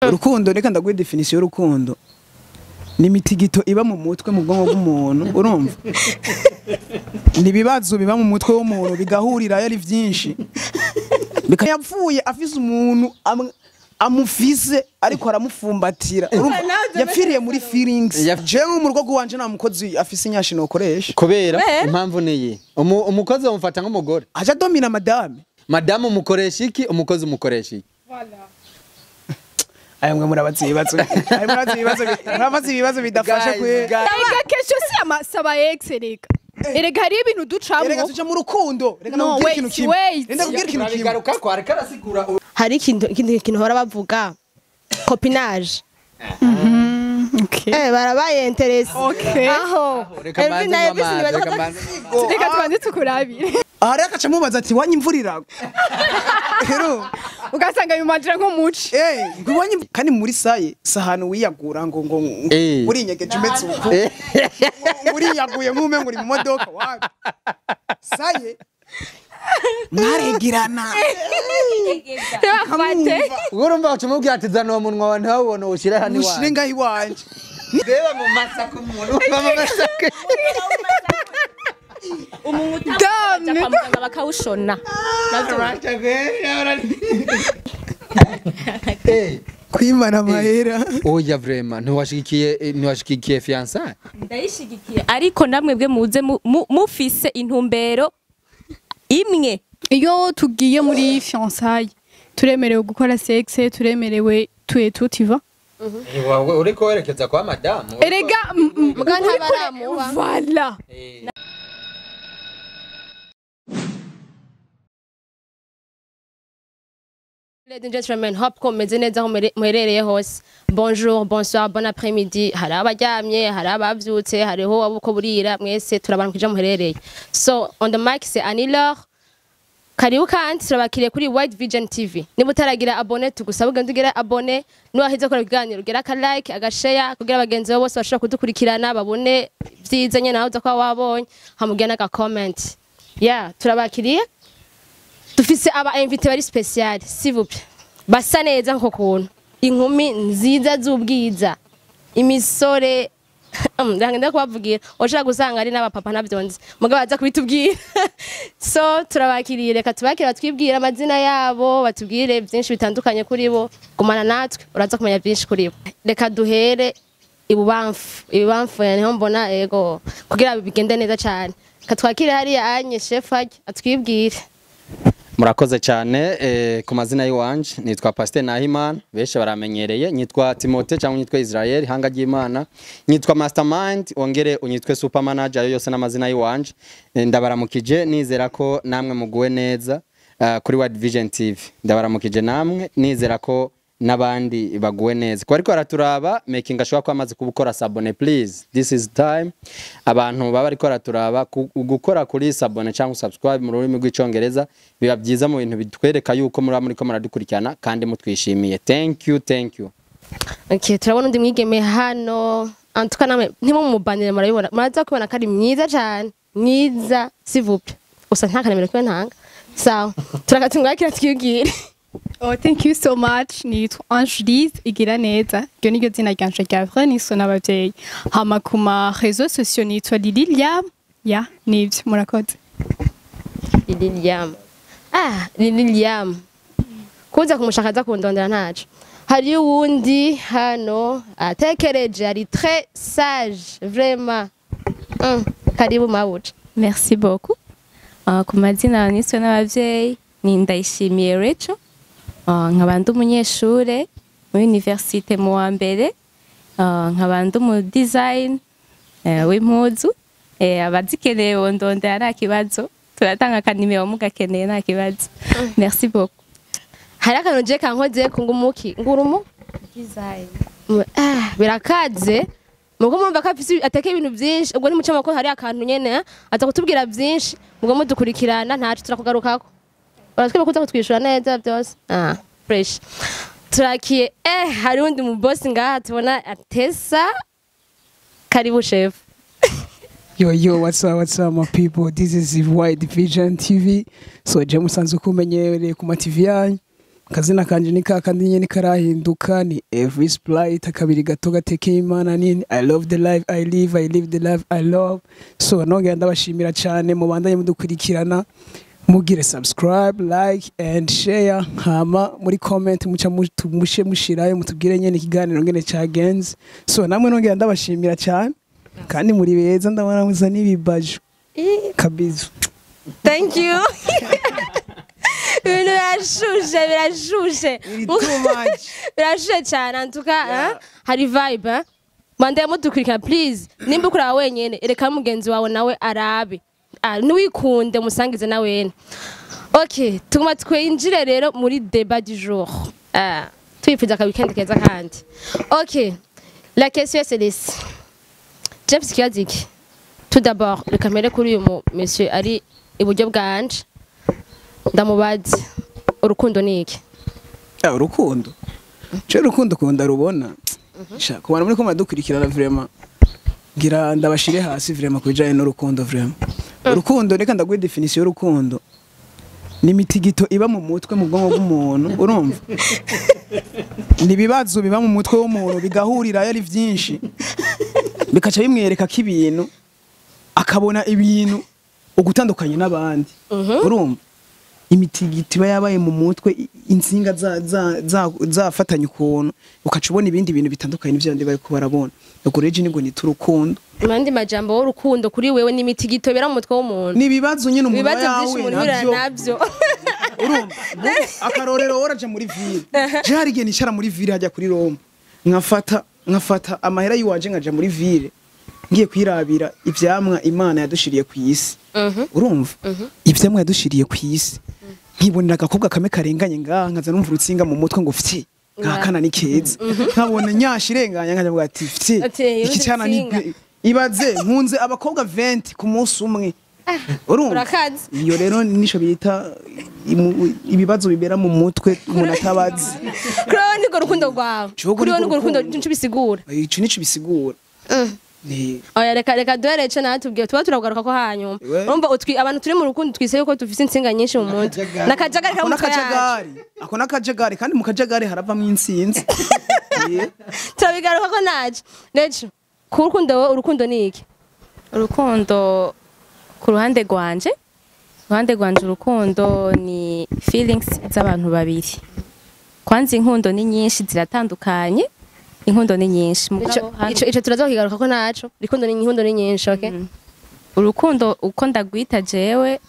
Urukundo, reka ndaguhe définition y'urukundo. Ni imitigito iba mu mutwe, mu bwonko bw'umuntu, urumva? Ni ibibazo biba mu mutwe w'umuntu bigahurira ari byinshi. Yapfuye afise umuntu amufise ariko aramufumbatira. Urumva? Yapfiriye muri feelings. Jewe nko mu rugo rwanje nta mukozi afise inyashi nokoresha. Kubera impamvu niyi, umukozi bamufata nk'umugore. Aja domina madame. Madamu umukoresha iki, umukozi umukoresha iki? Aya mwe murabaza ibibazo, aya murabaza ibibazo, murabaza ibibazo bidafashe Guys, kwe. guys. Erega kesho si amasaba ex, erega. Erega hari ibintu ducamwo. Erega tuja mu rukundo, reka No, ndakubwira wait, ikintu kimwe. wait. Reka ndakubwira ikintu kimwe. Turabigaruka ko ariko arasigura. Hari ikintu, ikindi kintu hora bavuga, copinage. Okay. Barabaye intéressé. Okay. Aho Reka Elvin mbanze na nywe Elvis amazi, nibaza reka ko mbanze. Reka tubanze tukurabire. Aha rero agaca amubaza ati: "Iwanyu imvura iragwa?" Rero Ugasanga bimanjira nko muci. Ngo iwanyu, kandi muri saye si ahantu wiyagura ngo urinyegeje umeze uku, ngo uriyaguye nk'ume ngo uri mu modoka. Wapi, saye mwaregerana. Ntibafate. Ubwo urumva uca umubwira ati: "Zana uwo munwa wawe ntawubone, uwushyire hano ushire iwanjye." ngaho iwanje. Reba mu masaka, umuntu uva mu masaka. Umuntu Damn. utaja kwa muganga bakawushona. Kwimana amahera. Oya, vraiment ntiwashigikiye fiançailles? Ndayishigikiye, ariko namwe bwe muze mufise intumbero imwe. Iyo tugiye muri fiançailles, turemerewe gukora sexe, turemerewe tuye tout, tu vois? Wowe uriko werekeza kwa madamu. Erega Muga ntabaramuha. Voilà. Ladies and gentlemen, hope ko meze neza aho muherereye hose. Bonjour, bonsoir, bon après-midi. Hari abaryamye, hari abavyutse, hariho abo uko burira, mwese turabaramukije muherereye. So, on the mic c'est Annie Laure. Karibu kandi turabakiriye kuri White Vision TV. Niba utaragira abonné, tugusaba ugende ugire abonné, niwaheze gukora ibiganiro ugire aka like, agashare kugira abagenzi bawe bose bashobora kudukurikirana babone vyiza nyene nawe uza kuba wabonye, hamugira n'aga comment. Yeah, turabakiriye. Dufise aba invité bari spécial, s'il vous plaît. Basa neza nko kuntu. Inkumi nziza z'ubwiza. Imisore ndagenda kubavugira, ushaka gusanga ari n'abapapa ntavyonzi, mugabo baza kubitubwira. So turabakiriye, reka tubakire batwibwire amazina yabo, batubwire byinshi bitandukanye kuri bo. Gumana natwe uraza kumenya byinshi kuri bo. Reka duhere ibubamfu, ibubamfu niho mbona ego kugira bigende neza cyane. Reka twakire hariya anye chef hajya atwibwire. Murakoze cyane. Ku mazina y'iwanje nitwa Pasteur Nahimana, benshi baramenyereye nyitwa Timote cyangwa nyitwa Israel hanga ry'Imana, nyitwa Mastermind, wongere unyitwe Super Manager, ayo yose n'amazina y'iwanje. Ndabaramukije, nizera ko namwe muguwe neza kuri World Vision TV. Ndabaramukije namwe, nizera ko n'abandi baguwe neza kuko ariko baraturaba. Making ashobora kuba amaze kubukora s'abonner, please, this is time abantu baba ariko baraturaba gukora kuri s'abonner cyangwa subscribe mu rurimi rw'Icyongereza. Biba byiza mu bintu bitwereka yuko muri muriko muradukurikirana kandi mutwishimiye. Thank you, thank you. Okay, turabona undi mwigeme hano. Antuka namwe ntimumubanire, murabibona, muraza kubona ko ari mwiza cyane, mwiza, s'il vous plaît. Gusa nta kanemero kiwe ntanga. Sawa, turakatumwakira twibwire. Oh, thank you so much. Nitwa Angelise Igiraneza. Iryo niryo zina ryanje rya vrai niswe n'abavyeyi. Hama ku ma réseaux sociaux nitwa Lililia. Ya, nivyo, murakoze. Liliam. Ah, Liliam. Kuza kumushaka aza kundondera ntaco. Hari uwundi hano atekereje, ari très sage vraiment. Karibu mabuja. Merci beaucoup. Ku mazina niswe n'abavyeyi ni Ndayishimiye Rachel. Nkaba ndi umunyeshure muri université mu wa mbere. Nkaba ndi umu design w'impuzu. Abazikeneye bondondera nta kibazo. Turatanga akanimero mugakeneye nta kibazo. Merci beaucoup. Hari akantu je kankoze ku ngumuki ngurumu Design. Ah, birakaze mugo murumva ko afise ateka ibintu byinshi. Ubwo ni mucamo ko hari akantu nyene aza kutubwira byinshi, mugo mudukurikirana ntaco turakugarukako, uratwibuka kuza kutwishura neza byose. Ah, fresh. Turakiye hari undi mu boss ngaha tubona atesa. Karibu chef. Yo yo, what's up, what's up my people? This is White Vision TV. So je musanzwe kumenyereye ku ma TV yanyu. Kazina kanje ni kakandi nyene karahinduka, ni Every Sprite kabiri gato gatekeye Imana nini. I love the life I live, I live the life I love. So nongera ndabashimira cyane, mubandanye mudukurikirana, mugire subscribe, like and share, hama muri comment muca mushe mushirayo mutubwire nyene ikiganiro ngene cagenze. So namwe nongera ndabashimira cyane, kandi muri beza, ndabona muza n'ibibaju kabizu. Thank you. Ibintu birashushe, birashushe. Biri too much. Birashushe cyane en tout cas, hein? Hari vibe, hein? Bandeye mudukurikira, please. Nimba ukuraba wenyene, ereka mugenzi wawe nawe arabe. Ah, niwikunde musangize na wene. Okay, tuguma twinjire rero muri débat du jour. Ah, twifuza aka weekend keza kandi. Okay, la question c'est this. James Kiaziki. Tout d'abord, reka mpere kuri uyu mu monsieur ari iburyo bwanje. Ndamubaze, urukundo ni iki? Ah, urukundo. Ce urukundo kunda rubona. Sha, ku bantu muri ko muradukurikirana, vraiment ngira ndabashire hasi vraiment kubijanye n'urukundo. Vraiment urukundo, reka ndaguhe définition y'urukundo: ni imitigito iba mu mutwe, mu bwonko bw'umuntu. Urumva, ni ibibazo biba mu mutwe w'umuntu bigahurirayo ari byinshi, bikaca bimwereka ko ibintu, akabona ibintu ugutandukanye n'abandi. Urumva, imitigito iba yabaye mu mutwe, insinga zafatanye ukuntu, ukaca ubona ibindi bintu bitandukanye n'ivyo abandi bariko barabona. Ubwo rero nibwo nita urukundo. Mu yandi majambo, w'urukundo kuri wewe n'imitigito ibera mu mutwe w'umuntu. Ni ibibazo nyine umuntu Ibibazo aba byinshi yahuye umuntu ihurira navyo. nabyo. Urumva, akarorero, waraja muri ville, je hari igihe nicara muri ville hajya kuri Roma, nkafata amahera yiwanje nkaja muri ville ngiye kwirabira ivyamwa Imana yadushiriye ku isi. Urumva, ivyamwa yadushiriye ku isi, nkibonera agakobwa kamwe karenganye ngaha, nkaza numva urutsinga mu mutwe ngo fyi, nkakana ni keza, nkabona nyasha irenganye, nkaja mvuga ati fyi, Ati, iki cyana ni urutsinga. Ibaze nkunze abakobwa 20 ku munsi umwe. Urumva, Urakaze. iyo rero nico bita ibibazo bibera mu mutwe umuntu atabazi. Kuri wowe nirwo rukundo rwawe? Jewe Kuri wowe nirwo nirwo rukundo, rukundo. nico bisigura? Ico nico bisigura. Ni Oya, reka duhere ico nawe tubwiye, tuba turagaruka ko hanyuma. Iwe. Urumva, abantu turi mu rukundo twise yuko dufise insinga nyinshi mu mutwe n'akajagari kari Ako mu mutwe yacu. n'akajagari, ako n'akajagari, kandi mu kajagari haravamwo intsinzi. Eh. Turabigaruka ko naje Reco ku rukundo. Wowe urukundo ni iki? Urukundo ku ruhande rwanje, urukundo ni feelings z'abantu babiri. Kwanza inkundo ni nyinshi, ziratandukanye, inkundo ni nyinshi. Ico Mugabo hano- ico turaza kukigaruka ko naco. Urukundo ni, inkundo ni nyinshi, okay. Urukundo uko ndagwita jewe,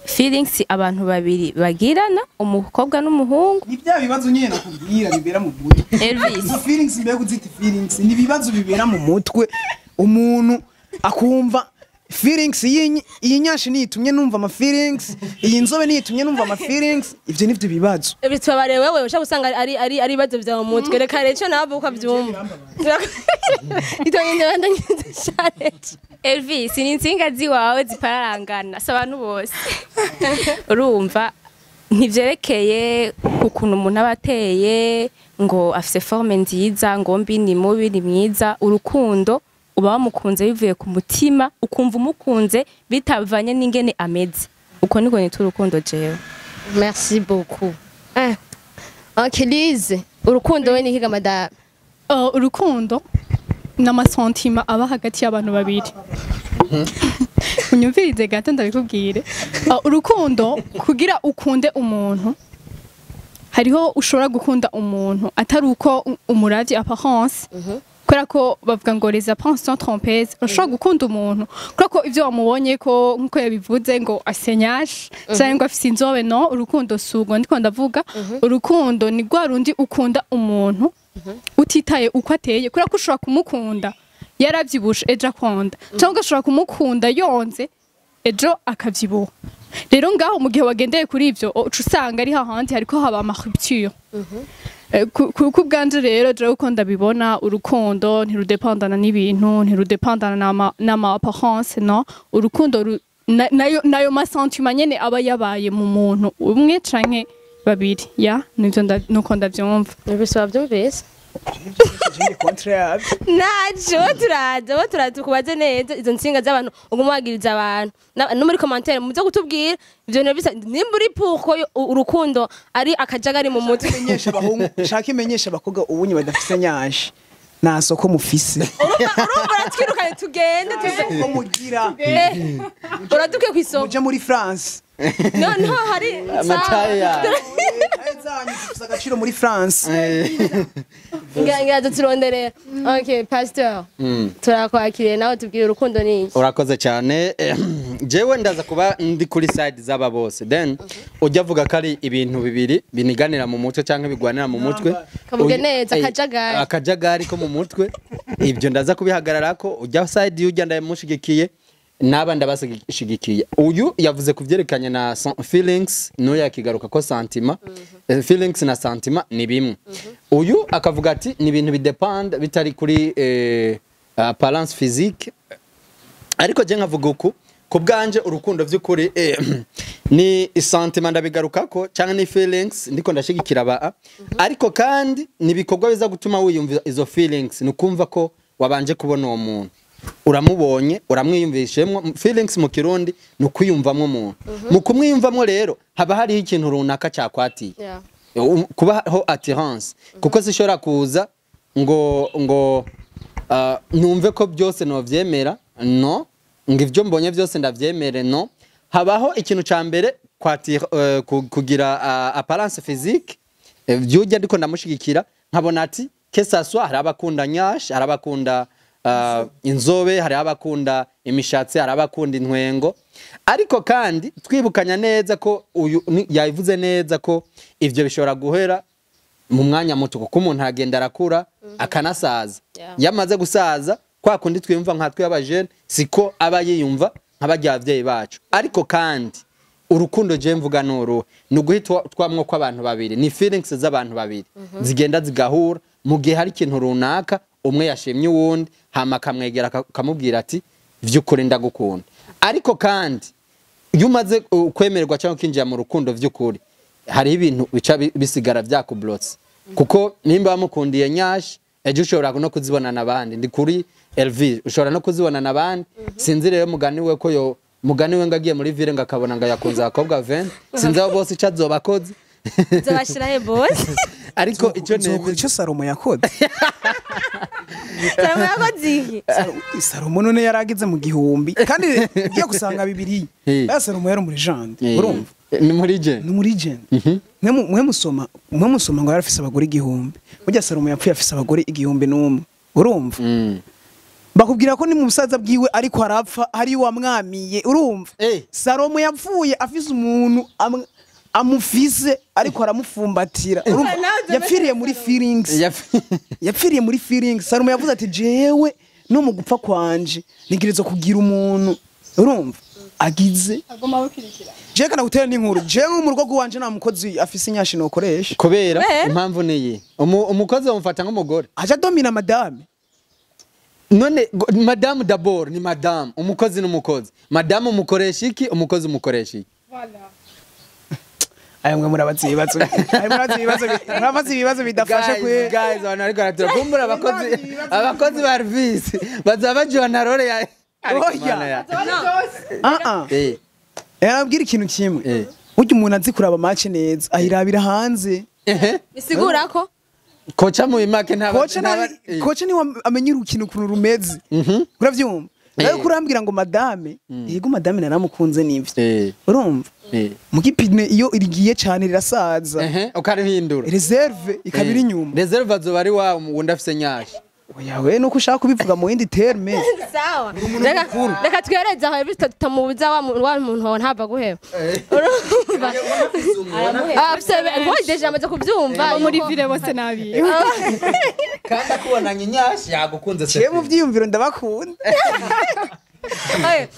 feelings abantu babiri bagirana, umukobwa n'umuhungu. Ni bya bibazo nyine nakubwira bibera mu mutwe. Elvis. Izo feelings, mbega uzita feelings, ni ibibazo bibera mu mutwe, umuntu akumva feelings, iyi nyashi niyitumye numva ama feelings, iyi nzobe niyitumye numva ama feelings. Ivyo nivyo bibazo. Bitubabare wewe ushaka gusanga ari ibibazo byawe mu mutwe. Reka Reco nawe uko abyumva. Itonyine bandanye cyane. Elvis, ni insinga ziwawe zipararangana, si abantu bose. Urumva, ntivyerekeye ukuntu umuntu aba ateye, ngo afise forme nziza, ngo mbi, ni mubi, ni mwiza. Urukundo uba wamukunze bivuye ku mutima, ukumva umukunze bitavanye n'ingene ameze. Uko niko nita urukundo jewe. Merci beaucoup. Ok, Lise, urukundo we ni ikiga, madame? Urukundo ni ama sentiments aba hagati y'abantu babiri. Unyumvirize gato ndabikubwire. Urukundo, kugira ukunde umuntu, hariho ushobora gukunda umuntu atari uko umuravye apparence, kubera ko bavuga ngo les apparences sont trompeuses. Ushobora gukunda umuntu kubera ko ivyo wamubonye ko, nkuko yabivuze, ngo asenyashe cyangwa ngo afise inzobe. No, urukundo si urwo ndiko ndavuga. Urukundo ni rwa rundi ukunda umuntu utitaye uko ateye, kubera ko ushobora kumukunda yaravyibushe, ejo akonda, cyangwa ugashobora kumukunda yonze, ejo akavyibuha. Rero ngaho mu gihe wagendeye kuri ivyo, uca usanga ari hahandi hariko haba ama rupture. Ku bwanje rero, jewe uko ndabibona, urukundo ntirudependana n'ibintu, ntirudependana n'ama apparence. No, urukundo nayo ma sentiments nyene aba yabaye mu muntu umwe canke babiri. Ya, nivyo nuko ndavyumva. Elvis, wabyumvise? Jindi contre yabyo. Naco turaza bo turaza tukubaze neza izo nsinga z'abantu uguma wagiriza abantu. No muri commentaire muze kutubwira ivyo bintu bisa nimba uri pour ko urukundo ari akajagari mu mutwe. Imenyesha abahungu, shaka imenyesha abakobwa ubunye badafise nyashi. Nta soko mufise. Urumva uratwirukanye, tugende tuze. Ko mugira Uraduke kw'isoko. muje muri France. Noneho hari Amataya. Zanyu zifise agaciro muri France. Ngira turonderera. Okay, pastor, turakwakiriye nawe, tubwire urukundo ni iki. Urakoze cyane. Jewe ndaza kuba ndi kuri side z'aba bose. Then ujya avuga ko ari ibintu bibiri biniganira mu mutwe cyangwa bigwanira mu mutwe. Kavuge neza, akajagari. Akajagari ko mu mutwe, ibyo ndaza kubihagararako. Ujya side ujya ndamushigikiye, naba ndabashigikiye. Uyu yavuze ku byerekanye na feelings, n'uyu yakigaruka ko sentiment. Feelings na sentiment ni bimwe. Uyu akavuga ati ni ibintu bidepend bitari kuri apparence physique. Ariko je nkavuga uku ku bwanje, urukundo by'ukuri ni sentiment, ndabigarukako, cyangwa ni feelings, ndiko ndashigikira ba, ariko kandi ni ibikorwa biza gutuma wiyumva izo feelings. Ni ukumva ko wabanje kubona uwo muntu, uramubonye, uramwiyumvishemwo. Feelings mu Kirundi ni ukwiyumvamwo umuntu. Mu kumwiyumvamwo rero haba hariho ikintu runaka cyakwatiye, kubaho attirance, kuko sishobora kuza ngo numve ko byose novyemera, no ngo ivyo mbonye byose ndavyemere. No habaho ikintu ca mbere kugira apparence physique. Vyujya ndiko ndamushigikira, nkabona ati que ça soit hari abakunda nyash, hari abakunda inzobe, hari abakunda imishatsi, hari abakunda intwengo. Ariko kandi twibukanya neza ko uyu yabivuze neza ko ivyo bishobora guhera mu mwanya muto, kuko umuntu agenda arakura akanasaza. Yamaze gusaza, kwa kundi twiyumva nka twe abajene siko aba yiyumva nk'abarya abavyeyi bacu. Ariko kandi urukundo je mvuga nuruhe? Ni uguhitwamwo kw'abantu babiri, ni feelings z'abantu babiri zigenda zigahura mu gihe hari ikintu runaka umwe yashimye uwundi, hama akamwegera akamubwira ati vy'ukuri ndagukunda. Ariko kandi iyo umaze kwemererwa cyangwa ukinjira mu rukundo vy'ukuri, hariho ibintu bica bisigara vyakublotse, kuko nimba wamukundiye nyashi, ejo ushobora no kuzibona n'abandi. Ndi kuri Elvis, ushobora no kuzibona n'abandi. Sinzi rero mugani we ko yo mugani we ngo agiye muri ville ngo akabona ngo yakunze abakobwa 20, sinzi abo bose ico azobakoze. Nzobashirahe bose. Ariko icyo Nzokora nemeza icyo Salomo yakoze. Salomo yakoze iki? Salomo none yarageze mu 1000, kandi ugiye gusanga bibiri ya Salomo yari muri légende, urumva? Ni muri je. Ni muri légende. Mwe musoma ngo yari afise abagore 1000. Burya Salomo yapfuye afise abagore 1001, urumva? Bakubwira ko ni mu busaza bwiwe ariko arapfa hari wamwamiye, urumva? Salomo yapfuye afise umuntu amufise ariko aramufumbatira, urumva? Yapfiriye muri feelings. Yapfiriye muri feelings. Salomo yavuze ati jewe no mu gupfa kwanje ntegerezwa kugira umuntu, urumva, agize agoma bukurikira. Jewe kana gutera n'inkuru, jewe nko mu rugo rwanje nta mukozi afise inyashi nokoresha. Kubera? Kubera? Impamvu niyi? Umukozi bamufata nk'umugore. Aja domina madame. None madame d'abord ni madame, umukozi n'umukozi. Madame umukoresha iki? Umukozi umukoresha iki? Voilà. Aya mwe murabaza ibibazo, aya murabaza ibibazo, murabaza ibibazo bidafashe Guys, kwe. guys, abantu ariko baratura kumbura abakozi ba Elvis bazaba bajoana role ya ariko Oya. Mana ya. Ah ah. Yarabwira ikintu kimwe. Burya umuntu azi kuraba match neza ayirabira hanze. Bisigura ko Koca mu imake ntaba Koca nabi, koca niwe amenya urukino ukuntu rumeze, uravyumva? Nawe kurambwira ngo madame, yego madame naramukunze nivyo, urumva? Mu gipine iyo irigiye cyane rirasaza. Ehe, ukarihindura. Réserve ikaba iri inyuma. Réserve azoba ari wawe wundi afise nyashi. Oya we, nuko ushaka kubivuga mu yindi terme. Sawa, reka twereze aho Elvis tutamubuza wa muntu wawe ntava guheba, urumva? Ah, ngo déjà amaze kubyumva. Abo muri ville bose nabi. Kandi akubonanye nyashi yagukunze. Jewe mu vyiyumviro ndabakunda.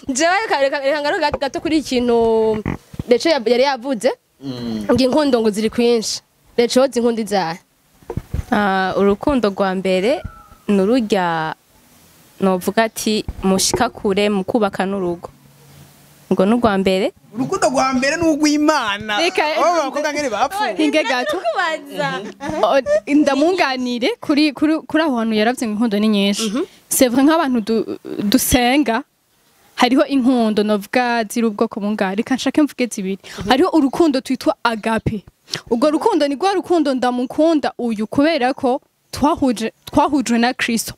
Jewe reka ngaruke gato kuri ikintu Rachel yari yavuze ngo inkundo ngo ziri kwinshi. Rachel, wowe inkunda izahe? Ah, urukundo rwa mbere ni ururya novuga ati mushika kure mu kubaka n'urugo. Ubwo ni urwa mbere. Urukundo rwa mbere ni urw'Imana. Abo bakobwa ngene bapfuye. Hinge gato. Ndamunganire kuri kuri kuri aho hantu yaravye ngo inkundo ni nyinshi. C'est vrai, nk'abantu dusenga hariho inkundo novuga ziri ubwoko bungahe? Reka nshake mvuge zibiri. Hariho urukundo twitwa agape. Urwo rukundo ni rwa rukundo ndamukunda uyu kubera ko twahujwe na Kristo,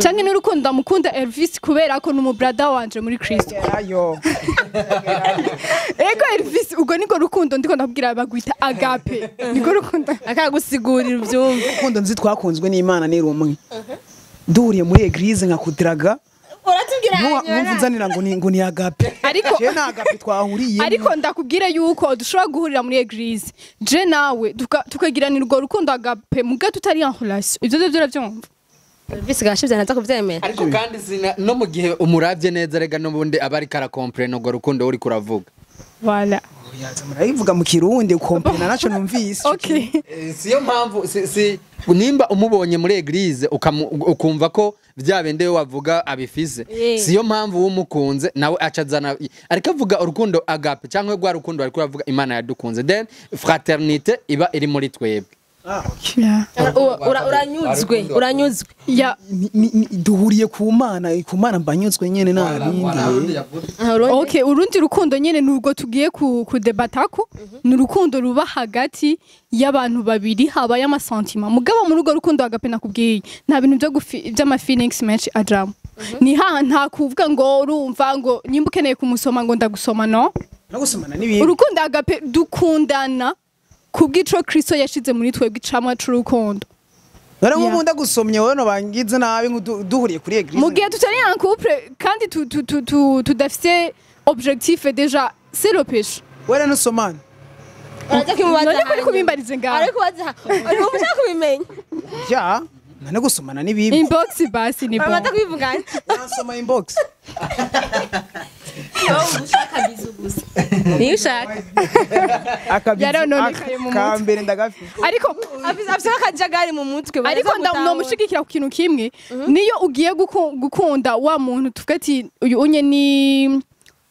canke n'urukundo ndamukunda Elvis kubera ko ni umubrada wanje muri Kristo. Ayo. Ego Elvis, urwo niko rukundo ndiko ndabwira, bagwita agape, niko rukundo. Akagusigurira ubyumve. Urukundo nzi twakunzwe n'Imana ni rumwe. Duhuriye muri église nkakudiraga. Uratubwira. Numva unzanira ngo ni agape. Ariko Je na agape twahuriye. Ariko ndakubwira yuko dushobora guhurira muri église, je nawe tukagiranira urwo rukundo agape, muga tutari en relation. Ivyo vyo uravyumva? Elvis gashivye ntaza kuvyemera. Ariko kandi sina no mu gihe umuravye neza, rega n'ubundi aba ariko arakomprena urwo rukundo uri kuravuga. Voilà. Yaza murayivuga mu Kirundi ukomprena naco numvise. Okay. Siyo mpamvu si nimba umubonye muri église ukumva ko bya bindi we wavuga abifise, siyo mpamvu wumukunze nawe acazana, ariko avuga urukundo agape cyangwa rwa rukundo ariko aravuga Imana yadukunze, then fraternité iba iri muri twebwe. Ah, okay. Yeah. Uranyuzwe, uranyuzwe? Yeah. Duhuriye ku Mana mbanyuzwe nyene nta bindi. Aha, urundi? Okay, urundi rukundo nyene nubwo tugiye kudebatako ni urukundo ruba hagati y'abantu babiri, habaye amasentiments. Mugabo muri urwo rukundo agape nakubwiye, nta bintu byo by'ama feelings menshi ajamo. Ni ha nta kuvuga ngo urumva ngo nimba ukeneye kumusoma ngo ndagusoma, no. No gusomana n'ibindi. Urukundo agape dukundana kubw'ico Kristo yashize muri twebwe, icamwa c'urukundo. None nk'ubu ndagusomye wowe no bangize nabi duhuriye kuri église. Mu gihe tutari en couple kandi tudafise objectif, déjà c'est le péché. Wera nusomana. Uraza kimubaza. None kuri kubimbarize ngaho? Ariko kubaza uri ushaka kubimenya. Ya, none gusomana n'ibibi? Inbox basi ni bon. Uramaze kubivugana. Nasoma inbox. Ushaka bisou gusa niyo ushaka. Akabizu Yarononekaye mu mutwe. Kambere ndagafite. Ariko Afise akajagari mu mutwe. Ariko nomushigikira ku kintu kimwe: niyo ugiye gukunda wa muntu, tuvuge ati uyu unye ni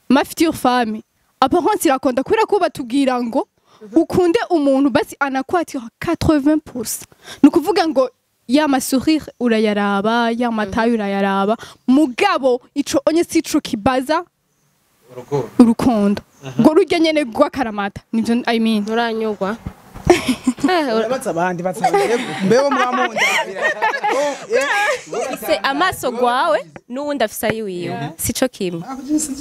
ma future femme, apparence irakonda, kubera ko batubwira ngo ukunde umuntu basi anakwatira 80%. Ni ukuvuga ngo ya masourire urayaraba, ya mataille urayaraba, mugabo ico onye sico kibaza urukundo ngo rurya nyene rw'akaramata. Nivyo I mean. Nturanyurwa. Baza abandi, baza abandi mbeho mwamundabira. Ufise amaso gwawe n'uwundi afise ayiwiwe, sico kimwe.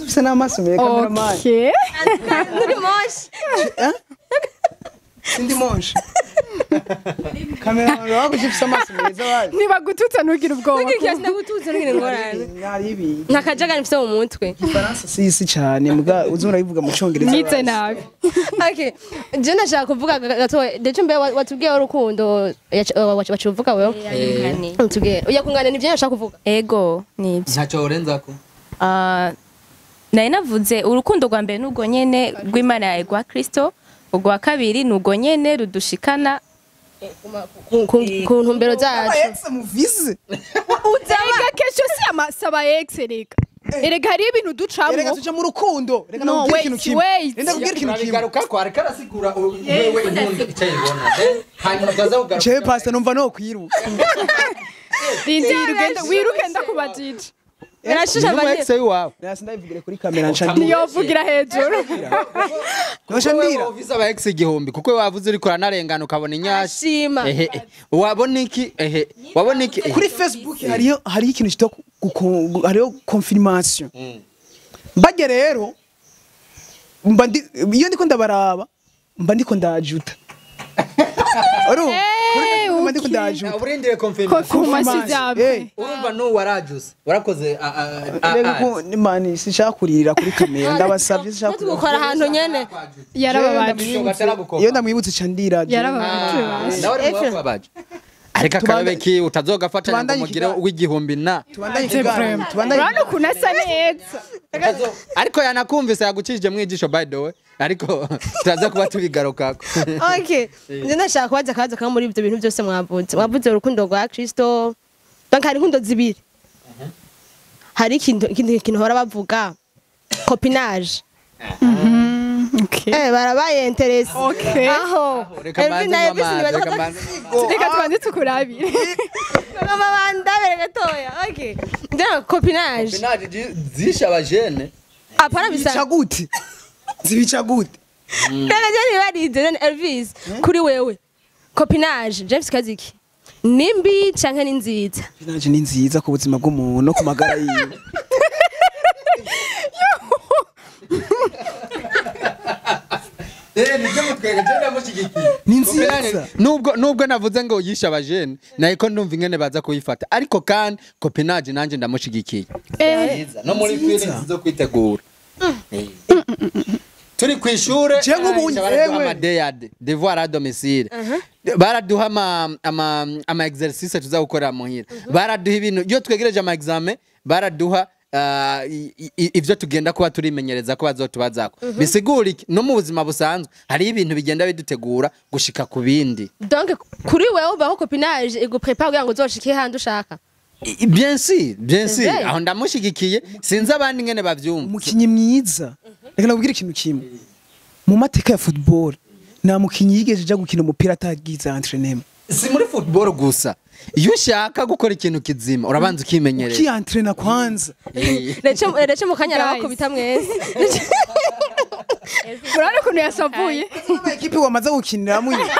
Ufise n'amaso meza, cameraman. Okay. Nturi moshi. Sindi monshe. Cameraman wako ufise amaso meza waje. Nibagututsa ntugire ubwoba. Ntugire ndagututse, ntugire ingorane. Hari ibi. Nta kajagari mfise mu mutwe. Ifaransa si isi cyane mbwa uzi urabivuga mu Cyongereza. Nize nabi. Okay, je ndashaka kuvuga gato. Ndetse mbe watubwiye urukundo wacuvuga wewe, utubwiye uyakungana nivyo nashaka kuvuga. Ego, nibyo. Ntacyo urenzako. Ah, nari navuze urukundo rwa mbere n'urwo nyene rw'Imana yawe, rwa Kristo. Urwa kabiri ni urwo nyene rudushikana ku ntumbero zacu. Ex muvise. Erega kesho si amasaba ex, erega erega hariho ibintu ducamwo. Erega tuja mu rukundo. Reka No, ndakubwira wait, ikintu kimwe. wait. Reka ndakubwira ikintu kimwe. Turabigaruka ko ariko arasigura wewe inkundo icyo ayibona, hanyuma tukaza kugaruka. Jewe pastor numva no kwiruka. Rindira ugende wiruke, ndakubajije. Birashusha. Ni umu ex wawe. Nasi ndabivugire kuri kamera nca Niyovugira hejuru. Nca ndira. Ufise aba ex 1000 kuko wavuze uriko uranarengana ukabona inyashi. Ashima. Ehe, wabona iki? Ehe, wabona iki? Ehe. Kuri Facebook hariho ikintu cyitwa hariho confirmation. Mbajye rero mba ndi iyo ndiko ndabaraba mba ndiko ndajuta. Urumva? Kuri Facebook mba ndiko ndajuta. Urindire confirmation. Confirmation zawe. Urumva n'ubu warajuse warakoze Reka ko mani sinshaka kuririra kuri kamera, ndabasabye, sinshaka kurira. Tugukora ahantu nyene. Yarababaje. Iyo ndamwibutse ca ndira. Yarababaje. Nawe ari mubabaje, ariko akayobe ki utazogafatanya ngo Tubandanye mugire ikiganiro. w'igihumbi na Tubandanye ikiganiro, tubandanye. Urabona ukuntu asa neza. Ariko yanakumvise yagucishije mu ijisho, by the way, ariko turaza kuba tubigarukako. Okay, nje ndashaka kubaza akabazo kamwe muri ibyo bintu byose mwavuze. Mwavuze urukundo rwa Kristo, donc hari inkundo zibiri. Hari ikintu ikindi kintu bahora bavuga, copinage. Okay. Barabaye intéressé. Okay. Aho. Reka Elvis mbanze na nywe Elvis amazi, nibaza reka ko mbanze. Reka tubanze tukurabire. Mama bandabere gatoya. Okay. Donc copinage. Copinage zishe abajene. Apana Zibica bisa. gute? Zibica gute? Reka je nibarize none Elvis kuri wewe. Copinage James Kaziki. Nimbi canke ni nziza? Copinage ni nziza ku buzima bw'umuntu no ku magara yiwe. Nibyo mutwege je ndamushyigikiye. Ni nziza. Nubwo navuze ngo yishe abajene, nayiko ndumva ingene baza kuyifata, ariko kandi copinage nanje ndamushigikiye. Nziza. No muri feelings zo kwitegura. Turi ku ishure Je nk'ubu baraduha njyewe. ama DAD, devoir à domicile. Baraduha ama exercice tuza gukora muhira. Baraduha ibintu iyo twegereje ama examen, baraduha ivyo tugenda kuba turimenyereza ko bazotubazako. Bisigura iki? No mu buzima busanzwe hari ibintu bigenda bidutegura gushika ku bindi. Donc kuri wewe ubaho copinage iguprépare kugira ngo uzoshike handi ushaka. Bien sûr, bien sûr. vrai. Aho ndamushigikiye, sinzi abandi ngene bavyumva. Umukinyi mwiza, reka nakubwire ikintu kimwe: mu mateka ya football nta mukinyi yigeze aja gukina umupira atagize entraînement. Si muri football gusa, iyo ushaka gukora ikintu kizima urabanza ukimenyereza. Ukientraîna kwanza. Rece mu kanya Guys. arabakubita mwese. Urabona ukuntu yasavuye. Ama ekipe wamaze gukiniramo iyi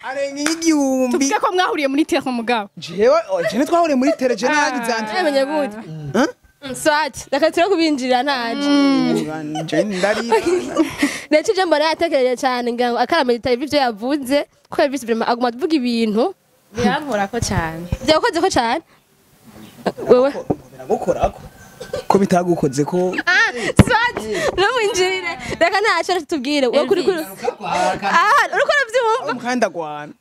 arenga 1000. Tuvuge ko mwahuriye muri terre mugabo. Jewe, oh, jewe twahuriye muri terre, jewe naragize Yamenye entraînement. gute? Hein? Swat, reka turi kubinjirira ntaje. Jewe ndarira. Rece je mbona yatekereje cyane ngira ngo akaramedita ivyo yavuze ko Elvis vraiment aguma avuga ibintu Birankorako cyane. byakoze ko cyane. Wewe Biragukorako ko bitagukoze ko? Ah, swat, ntumwinjirire. Reka ntacyo tubwire. Wowe kuri Ah, uriko uravyumva? Umukanda gwana.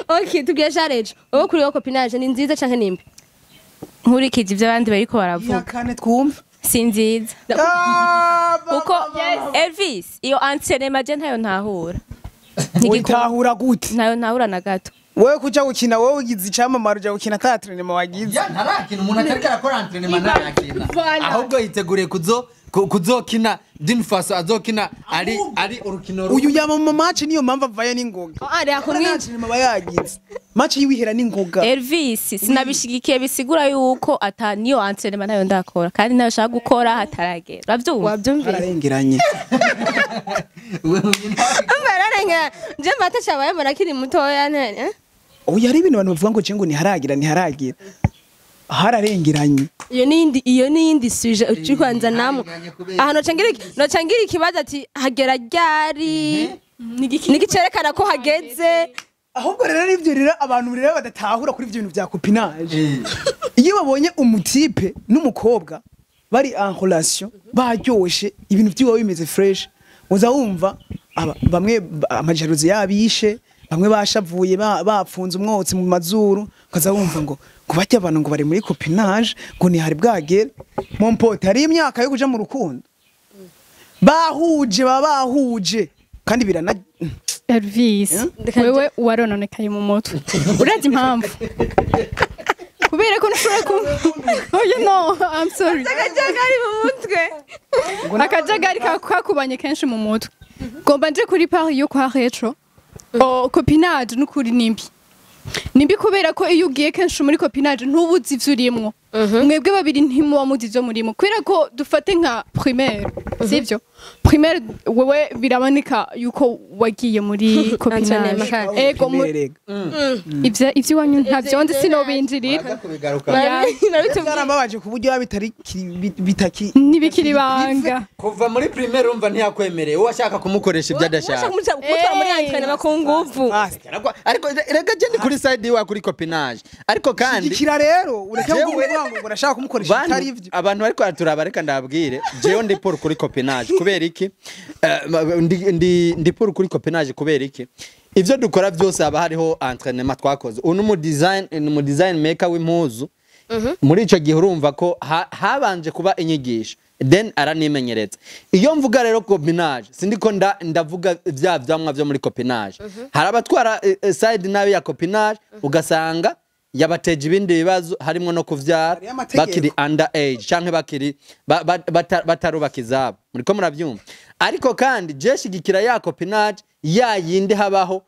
Okay, tubwire Jarejo. Wowe kuri wowe copinage ni nziza canke ni mbi? Nkurikije ibyo abandi bariko baravuga, Yakane twumva. si nziza. Ah, Kuko Elvis, iyo entraînement je ntayo ntahura. Witahura gute? Ntayo ntahura na gato. Wewe kuja gukina, wowe ugize icamamare, uja gukina ata entraînement wagize. Ya ntarakina, umuntu atariko arakora entraînement ntarakina. Ahubwo yiteguriye kuzokina d'une façon azokina ari urukino Uyu yama mu match, niyo mpamvu avaye n'ingoga. Ah, reka Nta kumwinjira. entraînement aba yagize, match yiwihera n'ingoga. Elvis, sinabishigikiye, bisigura yuko ata niyo entraînement ntayo ndakora kandi ntayo nshaka gukora hataragera. Uravyumva? Wabyumvise? Ararengeranye. Bararenga. Je mata cabaye murakiri mutoya nene. Oya, hari ibintu abantu bavuga ngo je ngo ntiharagira, ntiharagira, hararengeranye. Iyo ni yindi sujet uci kwanza namwe. Aha nocangira ikibazo ati hagera ryari? Niki cerekana ko hageze? Ahubwo rero nivyo rero abantu rero badatahura kuri ivyo bintu vya copinage: iyo babonye umutipe n'umukobwa bari en relation, baryoshe, ibintu vyiwe bimeze fresh, uza wumva bamwe amajalousie yabishe, bamwe bashavuye, bapfunze umwotsi mu mazuru, ukaza wumva ngo barya abantu ngo bari muri copinage, ngo ntihari bwagere. Mon pote, hari imyaka yo kuja mu rukundo, bahuje, baba bahuje kandi birana. Elvis, wewe warononekaye mu mutwe. Urazi impamvu? Kubera ko ntushobora ku Oh, you know, I'm sorry. Akajagari mu mutwe. Akajagari kakubanye kenshi mu mutwe. Ngomba nje kuri part yo kwa retro. Oh, copinage n'ukuri nimbi. Nimbi kubera ko iyo ugiye kenshi muri copinage ntubuzi ivyo urimwo. Mwebwe babiri ntimuba muzi ivyo murimo. Kubera ko dufate nka primaire, sivyo? Primaire wewe biraboneka yuko wagiye muri copinage. Entraînement. Ego Primaire. Ivyo iwanyu ntavyo nzi, sinobinjirira. Byarambabaje ku buryo bitari bitaki Ntibikiri ibanga. Kuva muri primaire urumva ntiyakwemereye, uwo ashaka kumukoresha ibyo adashaka. Kumutwara muri entraînement ku nguvu. Ariko rega je ndi kuri side iwa kuri copinage, ariko kandi Shigikira rero, ureke Jewe- kuvuga ngo urashaka kumukoresha Bantu- bitari ivyo. Abantu bariko baraturaba, reka ndababwire, jewe ndi pour kuri copinage. Kubera iki? Ndi pour kuri copinage kubera iki? Ivyo dukora byose haba hariho entraînement twakoze. Uyu ni umu design maker w'impuzu. Muri ico gihe urumva ko habanje kuba inyigisho, then aranimenyereza. Iyo mvuga rero copinage, sindiko ndavuga vya vyamwa vyo muri copinage. Hari abatwara side nabi ya copinage, ugasanga yabateje ibindi bibazo harimo no kuvyara Hariyo amategeko. bakiri under age canke bakiri batarubaka izabo. Muriko muravyumva? Ariko kandi je shigikira ya copinage ya yindi habaho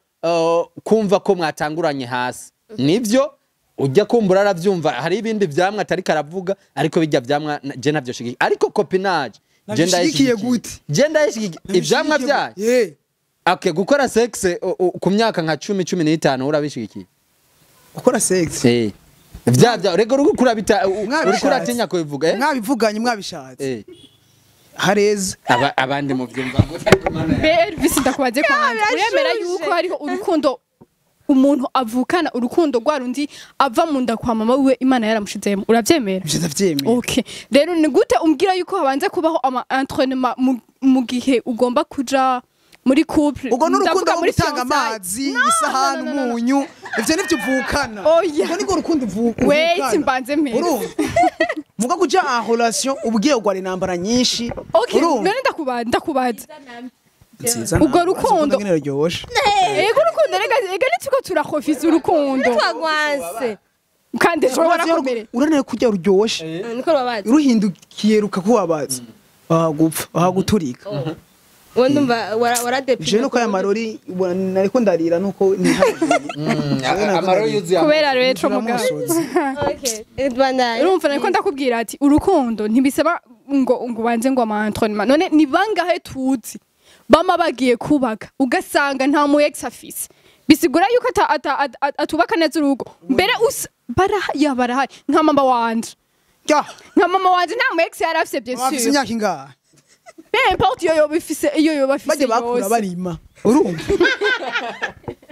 kumva ko mwatanguranye hasi. Nivyo ujya kumbura aravyumva, hari ibindi vyamwa atari karavuga, ariko bijya vyamwa je navyo shigikiye. Ariko copinage je Nabishigikiye ndayishigikiye. gute? Je ndayishigikiye ivyamwa vyayo. Okay, gukora sex ku myaka nka 10 15 urabishigikiye? Gukora sex? Vya rego uri kurabita, uri Mwabishatse. kuratinya kubivuga, eh? Mwabivuganye, mwabishatse. Hareza. Abandi muvyumva gute? Be Elvis, ndakubaze kwanza, uremera yuko hariho urukundo umuntu avukana, urukundo rwa rundi ava mu nda kwa mama wiwe Imana yaramushizemo, uravyemera? Ivyo ndavyemera. Okay, rero ni gute umbwira yuko habanza kubaho ama entraînement mu gihe ugomba kuja muri couple? Ubwo n'urukundo Ndavuga rwo muri gutanga fiançailles. amazi, No, isahani, no, no, no, no. umunyu, ivyo nivyo uvukana. Oya. Ubwo niko rukundo Wait, uvukana. mbanze mpere. Urumva, muga kuja en relation uba ugiye kugwara intambara nyinshi. Okay, Urumva? none ndakubaza. Nziza. Ubwo Ntabwo rukundo- ngene ruryoshe. Ego, urukundo rega nitiko turakofiza urukundo. Twagwanse. Kandi ejo barakomere. Uraneye kurya ruryoshe, Niko rubabaza. ruhindukiye rukakubabaza, wahagupfa, wahaguturika. Wowe ndumva waradeprimé. Je nuko aya marori ubona nariko ndarira nuko Amarori yuzuye. Kubera rero mugabo Okay, bandanye. Urumva, nariko ndakubwira ati urukundo ntibisaba ngo ubanze ngo ama entraînement. None ni bangahe tuzi bama bagiye kubaka ugasanga nta mu ex afise? Bisigura yuko atubaka neza urugo mbere ya barahari, nka mama wanje. Nka mama wanje nta mu ex yari afise, bien Bafise sûr. imyaka ingahe? Peu importe, iyo yoba ifise, iyo yoba afise Bajya bakura yose. barima, urumva,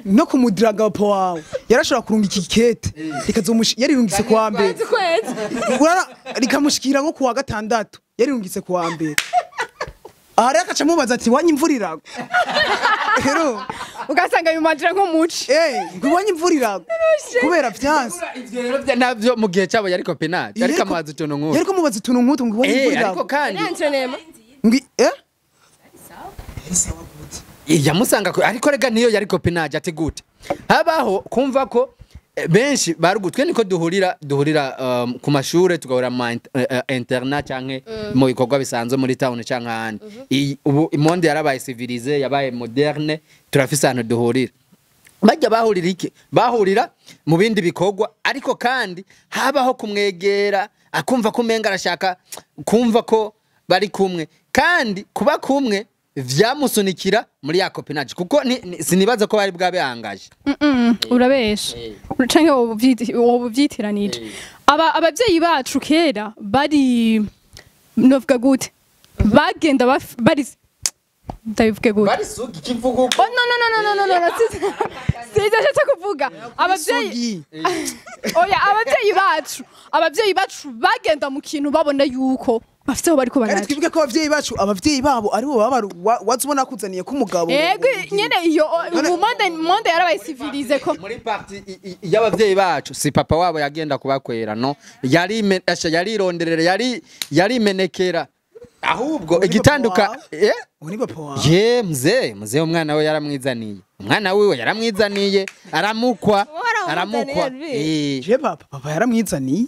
no kumudiraga papa wawe yarashobora kurunga iki kete yarirungitse kuwa mbere. Kwezi. Rikamushikira nko kuwa gatandatu, yarirungitse kuwa mbere. Aha rero agaca amubaza ati: "Wanyu imvura iragwa?" Rero Ugasanga yumajira nko muci. Ngo iwanyu imvura iragwa kubera vyanse. Ivyo rero navyo mu gihe cyabo yari copinage, ariko amazi utuntu nk'utu. Yariko mubaza utuntu nk'utu ngo iwanyu imvura Ariko iragwa. kandi Entraînement. Ngo eh yamusanga ariko rega niyo yari copinage. Ati gute habaho kumva ko benshi barugutwe niko duhurira ku mashure, tugahura mu internat canke mu bikorwa bisanzwe muri town canke ahandi. Ubu monde yarabaye civilisé, yabaye moderne, turafise ahantu duhurira. Bajya bahurira iki? Bahurira mu bindi bikorwa, ariko kandi habaho kumwegera akumva ko umenga arashaka kumva ko bari kumwe, kandi kuba kumwe vyamusunikira muri ya copinage, kuko sinibaza ko bari bwabehangaje. Urabesha canke woba uvyitiranije. Aba abavyeyi bacu kera bari, novuga gute, bagenda bari, ndabivuge gute? Bari sugi kivuga uko. Oh, no, no, no, no, no, no, no, no, sinzi ashatse kuvuga abavyeyi. Sugi. Oya, abavyeyi bacu bagenda mu kintu babona yuko bafite aho bariko Kandi baraja. twibuke ko abavyeyi bacu, abavyeyi babo aribo baba waza ubona akuzaniye ko umugabo. Ego nyene, iyo ubu monde yarabaye civilisé ko Muri partie y'abavyeyi bacu, si papa wabo yagenda kubakwera, no yari asha yarironderera, yari yarimenekera ahubwo Uwo ni igitanduka papa Uwo ni papa wawe. Ye mzee umwana we yaramwizaniye, umwana wiwe yaramwizaniye, aramukwa. Waramuzaniye, Aramukwa. Elvis? Je papa yaramwizaniye,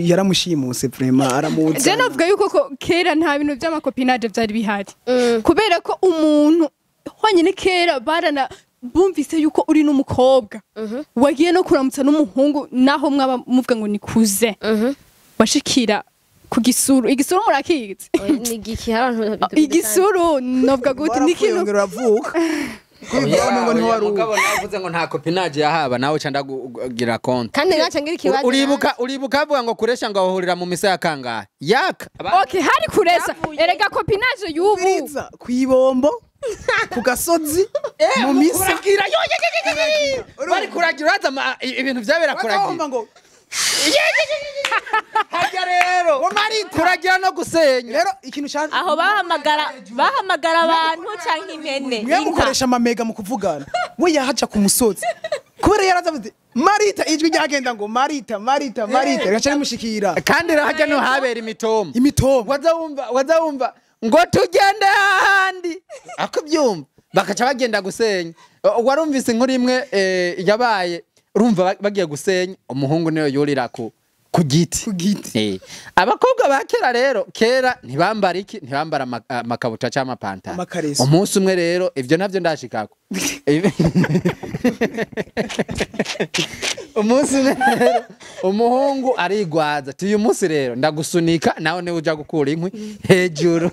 yaramushimuse vraiment, Je aramuzana. navuga yuko ko kera nta bintu by'ama copinage byari bihari, kubera ko umuntu honyine kera barana bumvise yuko uri n'umukobwa wagiye no kuramutsa n'umuhungu, naho mwaba muvuga ngo nikuze, washikira ku gisuru. Igisuru murakizi? Ni igiki? Hari abantu Igisuru, novuga gute, ni Warapfuye, ikintu wongera uravuka. Kubivuga ngo ntiwari uwo. Mugabo navuze ngo nta copinage yahaba, nawe ca ndakugira konti. Kandi ngaca ngira ikibazo. Uribuka avuga ngo kuresha ngo ahurira mu misa ya kangahe yaka Okay, hari kuresa. Erega copinage y'ubu Ubiriza kw'ibombo, ku gasozi, mu misa. Kuragira yo yo, yo, yo, yo, yo. Bari kuragira, uraza ibintu vyabera Wumva kuragira ngo harya rero kuragira no gusenya. Rero ikintu ca Aho bahamagara abantu canke impene, mwe inka. Mukoresha amamega mu kuvugana, we yahaca ku musozi kubera yaraza avuze Marita, ijwi ryagenda ngo Marita, Marita, Marita, rigaca rimushikira. Kandi rero harya niho habera imitoma. Imitoma. Waza wumva ngo tugende ahandi, ako byumva bakaca bagenda gusenya. Warumvise inkuru imwe yabaye Urumva bagiye gusenya, umuhungu niyo yurira ku giti. Ku giti. Abakobwa ba kera rero, kera ntibambara iki, ntibambara amakabutura cyangwa amapantaro. Amakareso. Umunsi umwe rero ivyo navyo ndashikako. Umunsi umwe rero umuhungu arigwaza ati uyu munsi rero ndagusunika nawe niwe uja gukura inkwi hejuru.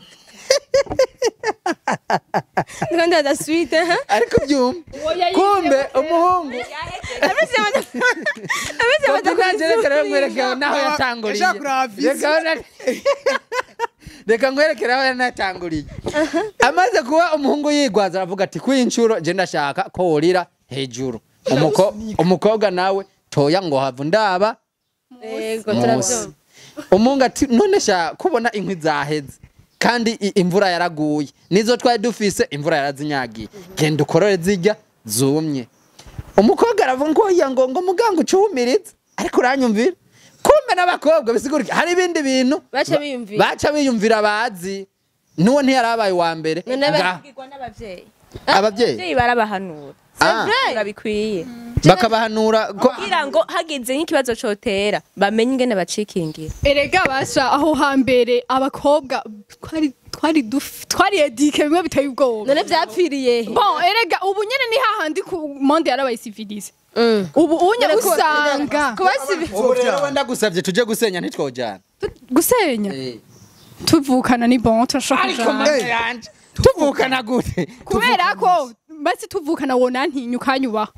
Ndiko ndaza suite ha. Ariko byumva kumbe umuhungu Ameze reka rero mwereke naho yatanguriye. Yashaka kuraba visi. Reka nkwerekere aho yanatanguriye. Amaze kuba umuhungu yigwaza aravuga ati kuri inshuro je ndashaka ko worira hejuru. Umukobwa nawe toya ngo havu ndaba. Yego turavyumva. Umuhungu ati none sha kubona inkwi zaheze kandi imvura yaraguye, nizo twari dufise imvura yarazinyagiye, genda ukorore zijya zumye. Umukobwa aravuga ngo oya, ngo muganga ucuhumirize, ariko uranyumvira. Kumbe n'abakobwa bisigurike hari ibindi bintu Baca biyumvira. Baca biyumvira bazi. Nuwo ntiyarabaye wa mbere. None Babwirwa n'abavyeyi. Abavyeyi Abavyeyi barabahanura. Bikwiye. Bakabahanura ko Kugira ngo hagize nk'ikibazo cotera bamenye ingene bacikingira. Erega basha aho hambere abakobwa twari edike bimwe biteye ubwoba. None vyapfiriye he? Bon, erega ubu nyene ni hahandi ku monde yarabaye civilisé. Ubu unye usanga kuba sibi ubu rero wenda gusavye tuje gusenya ntitwojana. Gusenya tuvukana ni bon turashaka Ariko kujana. mama yanje tuvukana gute? Kubera ko basi tuvukana wona ntinya ukanyubaha.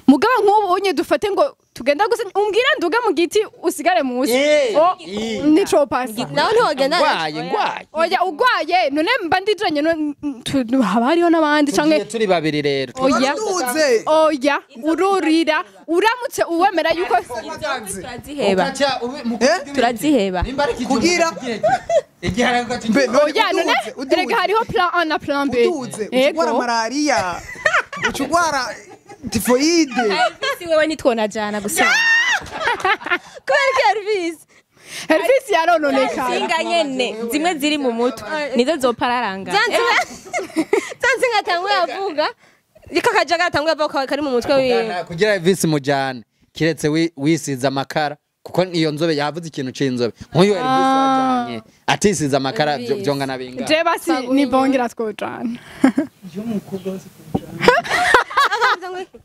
Mugaba nk'ubu unye dufate ngo tugenda gusenya umbwira nduga mu giti usigare munsi. Nico pasi. Nawe ntiwogenda. Ngwaye. Oya ugwaye none mba ndijanye no haba hariho n'abandi canke Tugiye turi babiri rero. Oya. Uduze. Oya ururira uramutse uwemera yuko Turaziheba. Turaziheba. Kugira- Mbe, none oya none uduze, erega hariho plan A na plan B. uduze ucugwara malaria, ucugwara tifoide. Elvis wewe nitwonajana gusa. Kubera ko Elvis Elvis yarononekara. Zinga nyene zimwe ziri mu mutwe nizo zopararanga. Zanze ngatanguye avuga riko kajaga atanguye avuga kari mu mutwe wiwe. Kugira Elvis mujana kiretse wisize amakara kuko iyo nzobe yavuze ikintu c'inzobe nk'uyu Elvis wajanye atisize amakara vyongana bingana. Je basi nibongera twojana.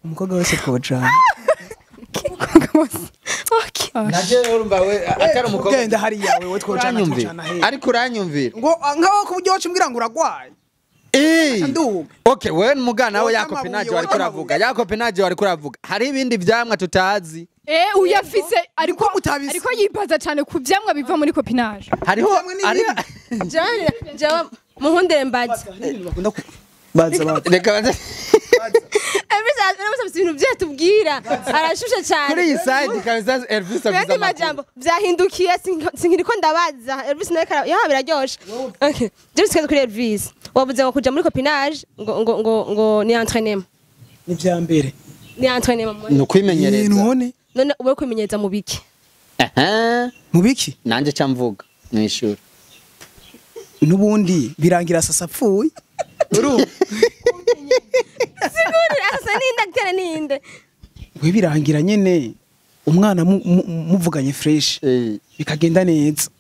Umukobwa wese twojana. Naje urumva we atari umukobwa. Ugenda hariya wewe twojana twojana he. Ariko uranyumvira. Ngo nkaho ku buryo wacu mbwira ngo uragwaye. Nduga. Okay, wewe mugana we Wowe yakopinaje amabuye, wari wowe kuravuga. Yakopinaje wari kuravuga. Hari ibindi vyamwa tutazi. Uyafise ariko mutabise. ariko yibaza cyane ku vyamwa biva muri copinage. Hariho Vyamwa ni ari Jane jewe muhundire mbaza. Bakunda baza baza. Reka baze Elvis aramusabye ibintu bye tubwira arashushe cyane. Kuri iyi side kabisa Elvis avuze Yandi amakuru. majambo vyahindukiye sinkiriko ndabaza Elvis nawe kara ya biraryoshe. Okay. James kaza kuri Elvis. Wavuze ngo kuja muri copinage ngo ngo ngo ngo ni entraînement. Ni vya mbere. Ni entraînement. Ni ukwimenyereza. None None ube kwimenyereza mu biki? Aha. mu biki? Nanje ca mvuga mwishuri. Nubundi birangira sasa apfuye. Urumva? Siguri asa ninde gutera ninde? We birangira nyene umwana muvuganye fresh bikagenda neza.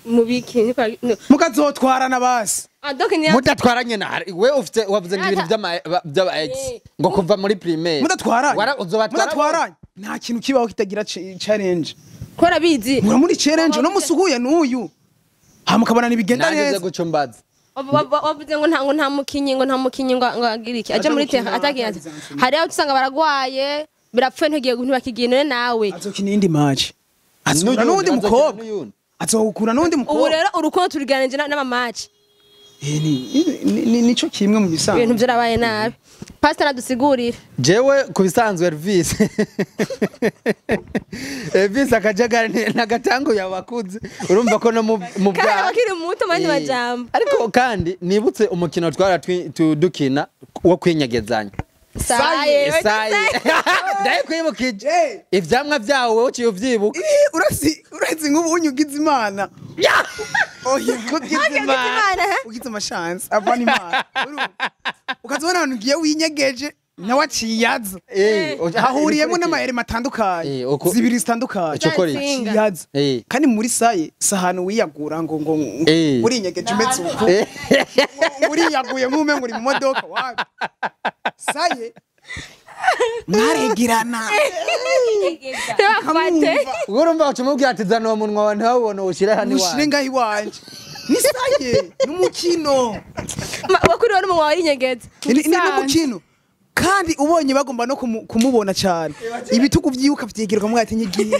Mu biki? Niko Mukazotwarana basi. Ah donc ni Mudatwaranye na we ufite wavuze ngo ibintu by'ama ex ngo kuva muri primaire. Mudatwaranye. Uzobatwara. Mudatwaranye. Nta kintu kibaho kitagira challenge. Kora bizi. Mura muri challenge no musuhuye n'uyu. Hamukabana nibigenda Nanjye neza. guca mbaza. Wavuze ngo nta ngo nta mukinyi ngo nta mukinyi ngo ngo agira iki aje muri terrain atakiye. Hari aho usanga baragwaye birapfuye ntugiye ntibakigiye none nawe. Azokina indi match. Azokina n'undi mukobwa. Azokura n'undi Ubu mukobwa. rero urukundo turuganije n'amamaci. Ni nico kimwe mu bisanzwe. Ibintu byarabaye nabi. Pastor adusigurira. Jewe ku bisanzwe Elvis. Elvis akajagari nagatanguye abakuze. Urumva ko no mu Kandi bwa abakiri muto mandi majambo. Ariko kandi nibutse umukino twara tudukina wo kwinyegezanya. Saye. Saye. Ndakwibukije. Ivyamwa vyawe wowe uciye uvyibuka. Urazi nk'ubu unyugize Imana. Oya, Ugize Imana. Ugize amashansi avana Imana. Ukazibona ahantu ugiye winyegeje. Nawe aciyaza. Hahuriyemo n'amayeri matandukanye. Zibiri zitandukanye. Ico ukora iki? Aciyaza. Kandi muri saye sahanu wiyagura ngo urinyegeje umeze uko. Uriyaguye nk'ume ngo uri mu modoka wapi. Saye mwaregerana. Bafate. Urumva ucumubwira ati zana uwo munwa wawe ntawubone uwushyire hano Mushire iwawe. ngaho iwanje. Ni saye n'umukino. Wakuriwe n'umunwa warinyegeza. Ni n'umukino. Kandi ubonye bagomba no kumubona cyane. Ibitugu vyiwe ukavyigira ukamubwira ati nyigira.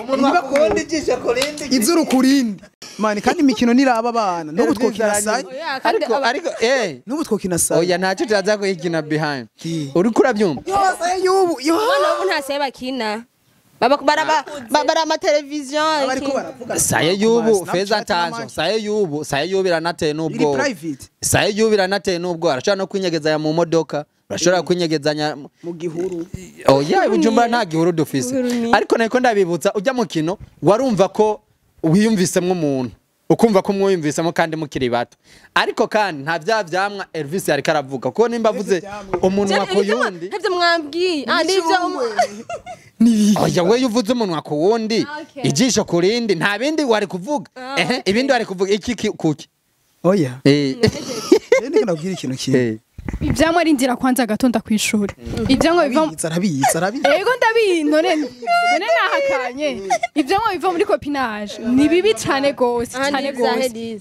Umunwa ku wundi, ijisho ku rindi. Izuru kurindi. Mani kandi imikino niraba abana. N'ubu twokina saye. Oya, kandi Ariko ariko N'ubu twokina saye. Oya, ntacyo turaza kuyikina behind. Uriko urabyumva? Yo saye y'ubu. Yo. Abana ubu nta saye bakina. Baba baraba bara ama televiziyo. Bariko baravuga. Saye y'ubu Snapchat feza n'amaki. attention. Saye y'ubu, saye y'ubu iranateye Iri n'ubwoba. private. Saye y'ubu iranateye n'ubwoba. Arashobora no kwinyegezanya mu modoka. Urashobora kwinyegezanya Mu gihuru. Oya, Bujumbura nta gihuru dufise. Ariko nariko ndabibutsa ujya mukino warumva ko wiyumvisemwo umuntu. Ukumva ko mwiyumvisemo kandi mukiri bato. Ariko kandi nta bya vyamwa Elvis yariko aravuga. Kuko nimba avuze umunwa ku yundi. Ntavyo mwambwiye. Ah, nivyo. Oya, we uvuze umunwa ku wundi, Okay. ijisho ku rindi, nta bindi wari kuvuga. Ehe, ibindi wari kuvuga iki kuki? Oya. Rero ndiko ndabwira ikintu kimwe. Ivyamwa arindira kwanza gatonda kw'ishuri. Ivyamwa biva Arabizi, arabizi, arabizi. Ego ndabizi, none nahakanye. Ivyamwa biva muri copinage ni bibi cane gose, cane gose.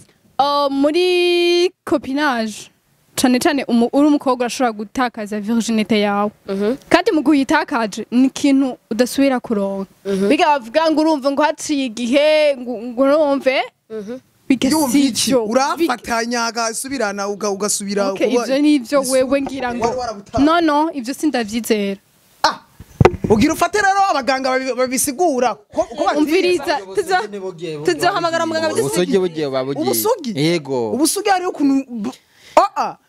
Muri copinage cane cane uri umukobwa urashobora gutakaza virginité yawe, kandi mu gihe uyitakaje ni ikintu udasubira kuronka. Biga bavuga ngo urumva ngo haciye igihe ngo urumve biga Yumva si iki? ivyo. Urafatanya agasubirana ugasubira Okay, kuba- ivyo nivyo wewe ngira ngo Wari warabutaye. no ivyo sindavyizera. Ugira ufate rero abaganga babisigura ko batize. Umviriza. Tuzohamagara muganga. Ubusugi bugiye buba bugiye. Ubusugi? Yego. Ubusugi hariho ukuntu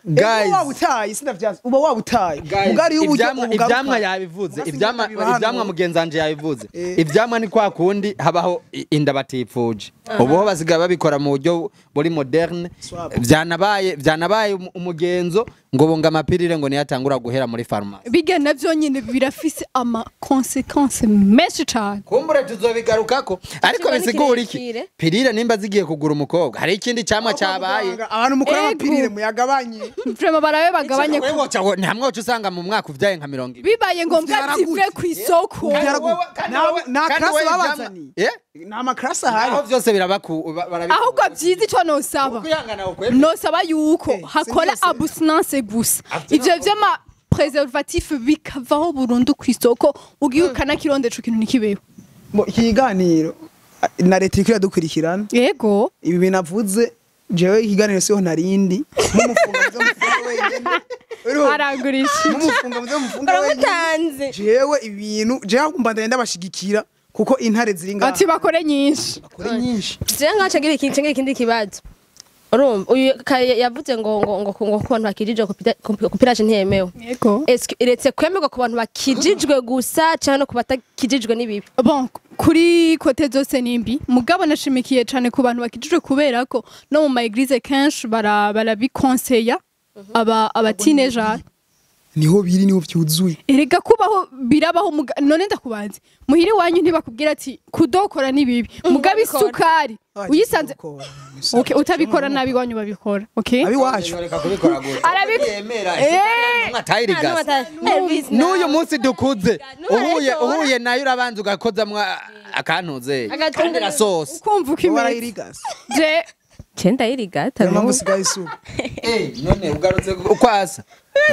Guys. uba wabutaye sindavyazi, uba wabutaye. Guys, Mugari y'uburyo ivyamwa ivyamwa yabivuze, Ubwo ivyamwa sinzi ivyamwa mugenzi wanje yabivuze. Eh. Ivyamwa ni kwa kundi habaho inda batipfuje. Ubu ho basigaye babikora mu buryo buri moderne. Swap. Vyanabaye umugenzo ngo bonga amapirire ngo niyatangura guhera muri farumasi. Biga navyo nyene birafise ama conséquences menshi cane. Kumbure tuzobigarukako, ariko Ikigo ni bisigura iki? kirekire. Pirire nimba zigiye kugura umukobwa, hari ikindi camwa cabaye. Abantu mukora Ego. amapirire muyagabanye. Vraiment barabe bagabanye. Wewe ni hamwe woca usanga mu mwaka uvyaye nka 20. Bibaye ngombwa Uvyara zive gute? kw'isoko. Uvyara gute? Nta Kandi classe wewe babazaniye. Eh? Nta makarasi ahari. Aho vyose barabikura. Ahubwo byiza ico nosaba, Kwihangana ukwemera. nosaba yuko hakora sinzi yose. abstinence gusa, ivyo vy'ama préservatif bikavaho burundu kw'isoko, ugiye ukanakironde ico kintu ntikibeho. Bo, iki kiganiro na leta iriko iradukurikirana. Yego. Ibi bintu avuze jewe ikiganiro siho narindi mumufunga muze mufunge wenyene. Urumva? Arangurisha. Mumufunga muze mufunge wenyene. Baramutanze. Jewe ibintu jewe ahubwo mbandanya ndabashigikira kuko intare ziri ngaha. Ati bakore nyinshi. Bakore nyinshi. Je nkaca ngira ikindi ngira ikindi kibazo. Urumva uyu kare yavuze ngo ku bantu bakijijwe copinage ntiyemewe. Yego. Est-ce que iretse kwemerwa ku bantu bakijijwe gusa canke no ku batakijijwe n'ibibi? Bon, kuri côté zose nimbi, mugabo nashimikiye cane ku bantu bakijijwe kubera ko no mu ma église kenshi barabikonseya aba teenager. Niho biri, niho vyuzuye. Erega kubaho birabaho, none ndakubanze muhiri wanyu ntibakubwira ati kudokora ni bibi, mugabo Babikora. isukari uyisanze. Okay, utabikora nabi iwanyu babikora, okay. Abiwacu. Reka kubikora gutya. Arabikora. Eh. Atayirigasa. Elvis N'uyu munsi dukuze N'ubu uhuye arayikora. uhuye nayo urabanza ugakozamwo akantuze Agatunga- kandi irasosa. Ukumva uko imeze. Warayirigasa. Je Je ndayirigata. Niyo mpamvu N'ubu. usigaye isuka. Eh, none ugarutse ukwasa.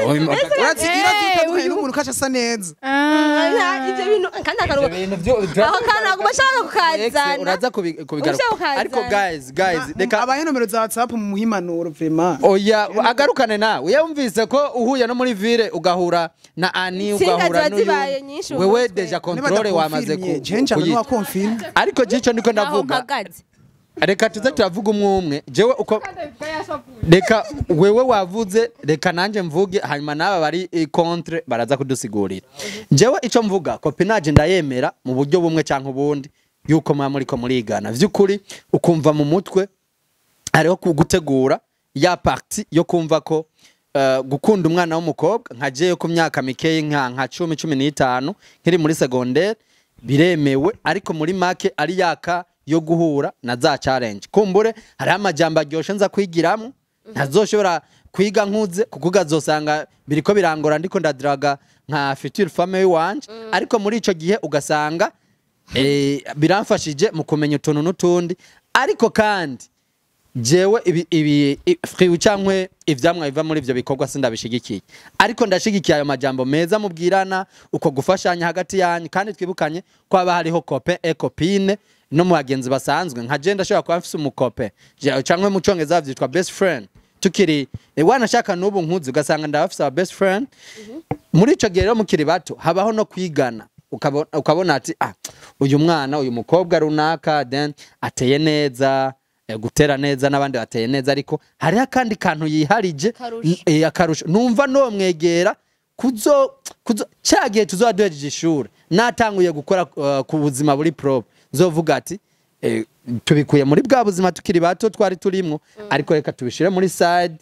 Uratsi iratandukanye uyu- n'umuntu kaca asa neza. Ah. Ivyo bintu kandi akaruha. Aho kandi ntabwo bashaka kukazana. Uraza kubigaruka. Ushaka kukazana. Ariko guys, reka Abahe nomero za WhatsApp mu muhimanuro vraiment. Oya, agarukane nawe. Yumvise ko uhuye no muri ville ugahura na Ani, Intsinga ugahura ziba zibaye nyinshi mu wewe mutwe. déjà contrôle wamaze ku jenja kuyita. nuwa confirme. Ariko jico ndiko Aho ndavuga, mpagaze. reka tuze turavuga umwe umwe. Jewe uko reka wewe wavuze, reka nanje mvuge, hanyuma n'aba bari contre baraza kudusigurira. Jewe ico mvuga, copinage ndayemera mu buryo bumwe canke ubundi, yuko muba muriko murigana vy'ukuri, ukumva mu mutwe hariho gutegura ya partie yo kumva ko Gukunda umwana w'umukobwa nka jewe ku myaka mikeyi nka 10 15 nkiri muri secondaire biremewe, ariko muri make ari yaka yo guhura na za challenge. Kumbure hari amajambo aryoshe nza kwigiramo ntazoshobora kwiga nkuze, kuko ugazosanga biriko birangora ndiko ndadraga nka future family wanje. Ariko muri ico gihe ugasanga biramfashije mu kumenya utuntu n'utundi. Ariko kandi jewe ibi fruit cankwe ivyamwa biva muri ivyo bikorwa sindabishigikiye, ariko ndashigikiye ayo majambo meza mubwirana, uko gufashanya hagati yanyu. Kandi twibukanye ko haba hariho copain et copine no mu bagenzi basanzwe. Nka je ndashobora kuba mfise umukope cankwe mu congereza vyitwa best friend, tukiri wanashaka n'ubu nkuzi ugasanga ndabafise aba best friend. Muri ico gihe rero mukiri bato habaho no kwigana, ukabona ati uyu mwana, uyu mukobwa runaka then ateye neza, gutera neza n'abandi bateye neza, ariko hariho akandi kantu yiharije, akarusho. Numva no mwegera kuzo cya gihe tuzoba duhejeje ishuri natanguye gukora ku buzima buri propre, nzovuga ati tubikuye muri bwa buzima tukiri bato twari turimwo, ariko reka tubishire muri side,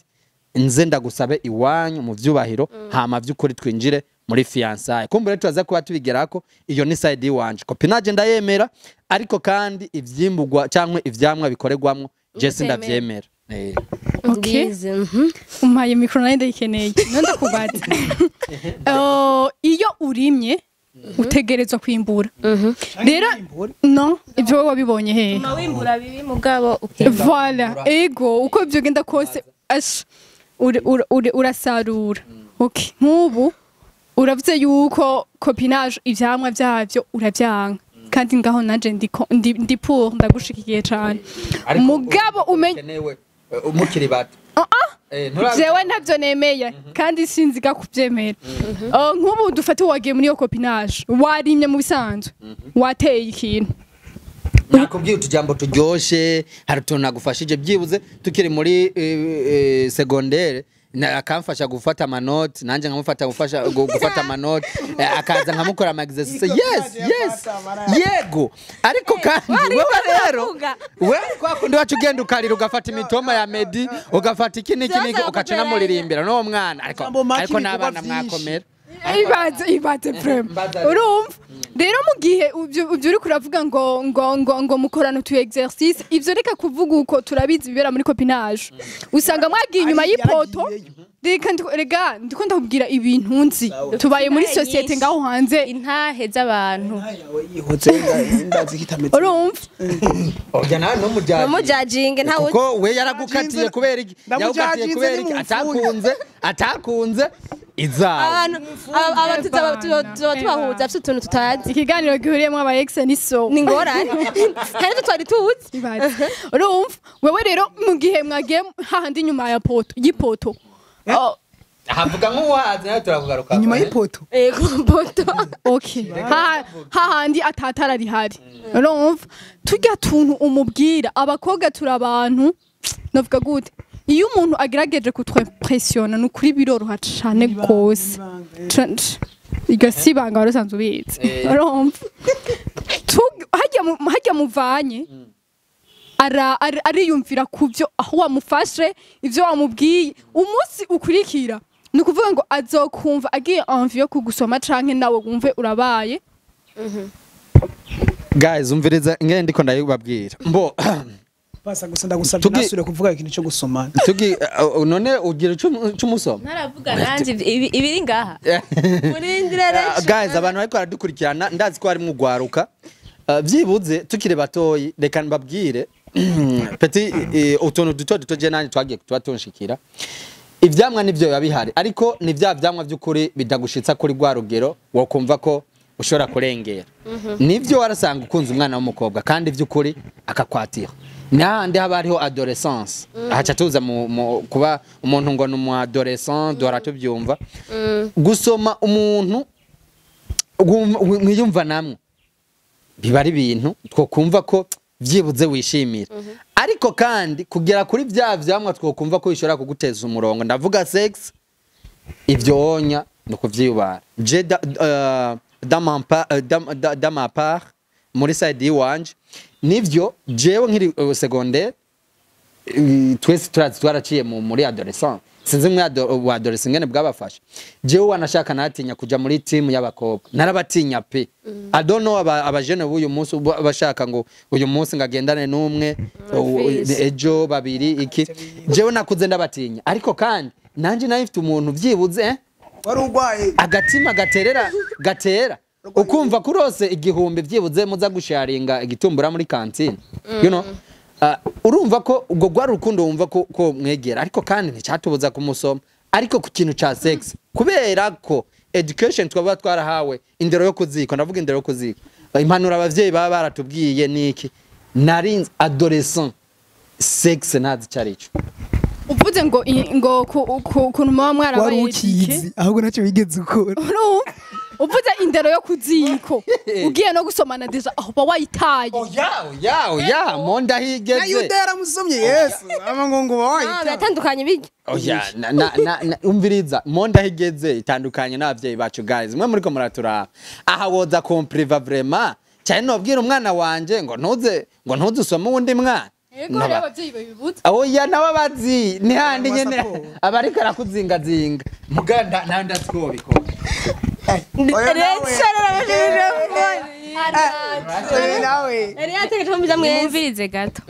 nze ndagusabe iwanyu mu vyubahiro, hama vy'ukuri twinjire muri fiançailles. Kumbure tubaza kuba tubigerako, iyo ni side iwanje. Copinage ndayemera, ariko kandi ivyimbugwa cyangwa ivyamwa bikoregwamwo je sindavyemera. Okay. Umpaye micro nayo ndayikeneye, none ndakubaza. Iyo urimye utegerezwa kwimbura. Rero no ivyo wabibonye hehe? Mawimbura bibi mugabo ukimbura. Voilà, ego uko ivyo genda kose urasarura. Okay, nk'ubu uravuze yuko copinage ivyamwa vyavyo uravyanga, kandi ngaho nanje ndi pour ndagushikiye cyane. Mugabo umenye umukiri bato. Jewe ntavyo nemeye kandi sinziga kuvyemera. Nk'ubu dufate wagiye muri iyo copinage, warimye mu bisanzwe, wateye ikintu. Nakubwiye utujambo turyoshe, hari utuntu nagufashije byibuze tukiri muri secondaire, akamfasha gufata amanoti, nanje nkamufata gufata amanoti, akaza nkamukora ama exercice. Yes, yes, yego. Ariko kandi wewe rero wewe kwa kundi wacu ugenda ukarira ugafata imitoma ya Medi, ugafata iki niki niki ukaca namuririmbira no mwana, ariko nabana mwakomera. Ibaze prem. Urumva rero mu gihe ivyo uri kuravuga ngo ngo ngo ngo mukorana utu exercice, ivyo reka kuvuga uko turabizi bibera muri copinage. Usanga mwagiye inyuma y'ipoto. Reka ndiko ndakubwira ibintu nzi. Tubaye muri societe ngaho hanze intahe z'abantu. Urumva? Oya nawe numujajinge ntawe. Kuko we yaragukatiye kubera iki? Yaragukatiye kubera iki? Atakunze izawe. Abantu tubahuza afite utuntu tutazi. Ikiganiro gihuriyemo aba ex ni so. Ni ngorane. Kandi twari tuzi. Urumva? Wewe rero mu gihe mwagiye hahandi inyuma ya poto, y'ipoto. Havuga nk'uwazi nawe turakugaruka. Inyuma y'ipoto. Ego poto. Okay. Hahandi atatara rihari. Urumva? Turya tuntu umubwira abakobwa turabantu novuga gute? Iyo umuntu agerageje kutwempressiona nukuri biroroha cyane gose. Iryo si ibanga wari usanzwe ubizi. Urumva? Hajya muvanye ariyumvira kubyo aho wamufashe ivyo wamubwiye umunsi ukurikira, ni ukuvuga ngo azokumva agiye envie yo kugusoma canke nawe wumve urabaye. Guys, umviriza ngende ndiko ndayibabwira. Mbo basa gusa ndagusabye nasubire kuvuga ikintu cyo gusoma. Tugi none ugira cy'umusoma. Naravuga nanje ibiri ngaha. Murindire rero. Guys, abantu bariko baradukurikirana ndazi ko ari mugwaruka. Byibuze tukiri batoyi reka mbabwire petit utuntu duto duto je nanje twagiye tuba tunshikira. Ivyamwa nivyo biba bihari, ariko ni vya vyamwa vy'ukuri bidagushitsa kuri rwa rugero wokumva ko ushobora kurengera. Nivyo warasanga ukunze umwana w'umukobwa kandi vy'ukuri akakwatira. Nahandi haba hariho adolescence. Ahaca tuza mu kuba umuntu ngo ni umu adolescent duhora tubyumva. Gusoma umuntu mwiyumva namwe biba ari ibintu twokumva ko vyibuze wishimira. Ariko kandi kugera kuri vya vyamwa twokumva ko bishobora kuguteza umurongo, ndavuga sex, ivyo wonya no kuvyibara. Je dans ma part muri side yiwanje nivyo jewe nkiri secondaire twese twaraciye muri adolescent. Sinzi mwe adolescent ingene bwabafasha. Jewe wanashaka natinya kuja muri team y'abakobwa, narabatinya pe. I don't know abajene b'uyu munsi bashaka ngo uyu munsi ngagendane n'umwe, ejo babiri iki. Jewe nakuze ndabatinya, ariko kandi nanje nayo mfite umuntu vyibuze wari urwaye agatima gaterera gatera ukumva kurose 1000 vyibuze muza gusharinga igitumbura muri kantine, you know. Urumva ko ubwo gwari urukundo wumva ko mwegera, ariko kandi nticyatubuza kumusoma. Ariko ku kintu ca sex, kubera ko education twaba twarahawe, indero yo kuziko, ndavuga indero yo kuziko, impanuro abavyeyi baba baratubwiye niki, narinze adolescent sex ntazi carico. Uvuze ngo ngo kuntu mama mwarabaye wari ukizi ahubwo nacyo wigeze ukora. Uvuze indero yo kuziko ugiye no gusomana deja aho ba wayitaye. Oya oya oya monda higeze na Yuda yaramusomye Yesu ama ngo ngo wayitaye. Biratandukanye bijya. Oya na umviriza monda higeze itandukanye n'abavyeyi bacu guys, mwe muri ko muratura aha woza kompriva vraiment cyane nobwira umwana wanje ngo ntuze usome undi mwana. Yego rero abavyeyi babibuza. Oya nawe bazi ni handi nyene abariko arakuzinga zinga muganda nanda twobiko. Nimumvirize gato.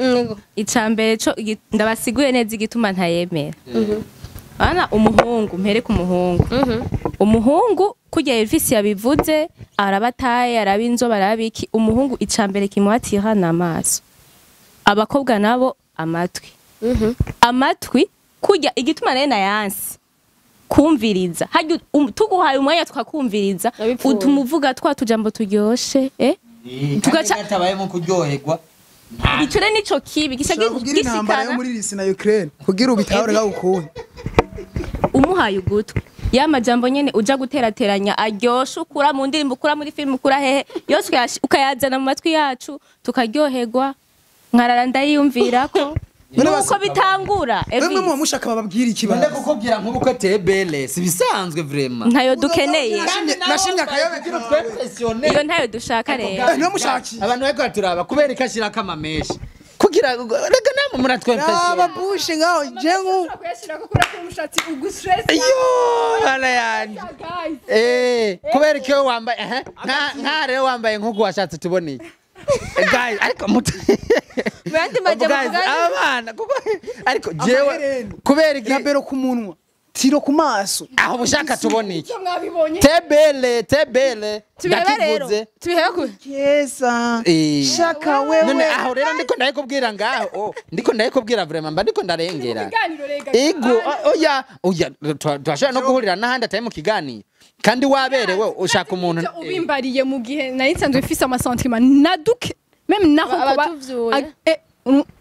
Icambere co ndabasiguye neza igituma ntayemera. Ana umuhungu mpere ku muhungu. Umuhungu kurya Elvis yabivuze arabataye arabinzo barabiki, umuhungu icambere kimuatira n'amaso. Abakobwa nabo amatwi. Amatwi kurya igituma rero nayansi kumviriza. Harya tuguhaye umwanya tukakumviriza utumuvuga twa tujambo turyoshe tugaca tabayemo kuryoherwa. Ico rero nico kibi gisha gishikana muri Risi na Ukraine kugira ubitahure ga ukuntu umuhaye ugutwi ya majambo nyene uja guterateranya aryoshe ukura mu ndirimbo ukura muri film ukura hehe yose ukayazana mu matwi yacu tukaryoherwa nkarara ndayiyumvirako nuko bitangura. Bamwe mu mushaka bababwira ikibazo nde kukubwira nkuko tebele sibisanzwe vraiment ntayo dukeneye. Nashimye akayobe kiro twempressionné iyo ntayo dushaka rero no mushaki abantu bariko turaba kubera ikashira kama meshi kugira rega namwe muratwempressionné aba bushe ngaho jengu kuyashira ko kura kumushatsi ugustress yo bana yanje kubera icyo wambaye nka rero wambaye nkuko washatse tuboneye guys ariko murandi majambo abana kuko ariko jewe kubera iki rabero kumunwa tiro ku maso aho bushaka tubone iki tebele tebele ndakivuze tubiheba ku kesa shaka wewe none aho rero ndiko ndayikubwira ngaho ndiko ndayikubwira vraiment mba ndiko ndarengera ego oya oya twashaka no guhurira n'ahandi atari mu kiganiro kandi waberewe ushaka umuntu ubimbariye mu gihe nari nsanzwe mfise amasentima naduke meme naho kuba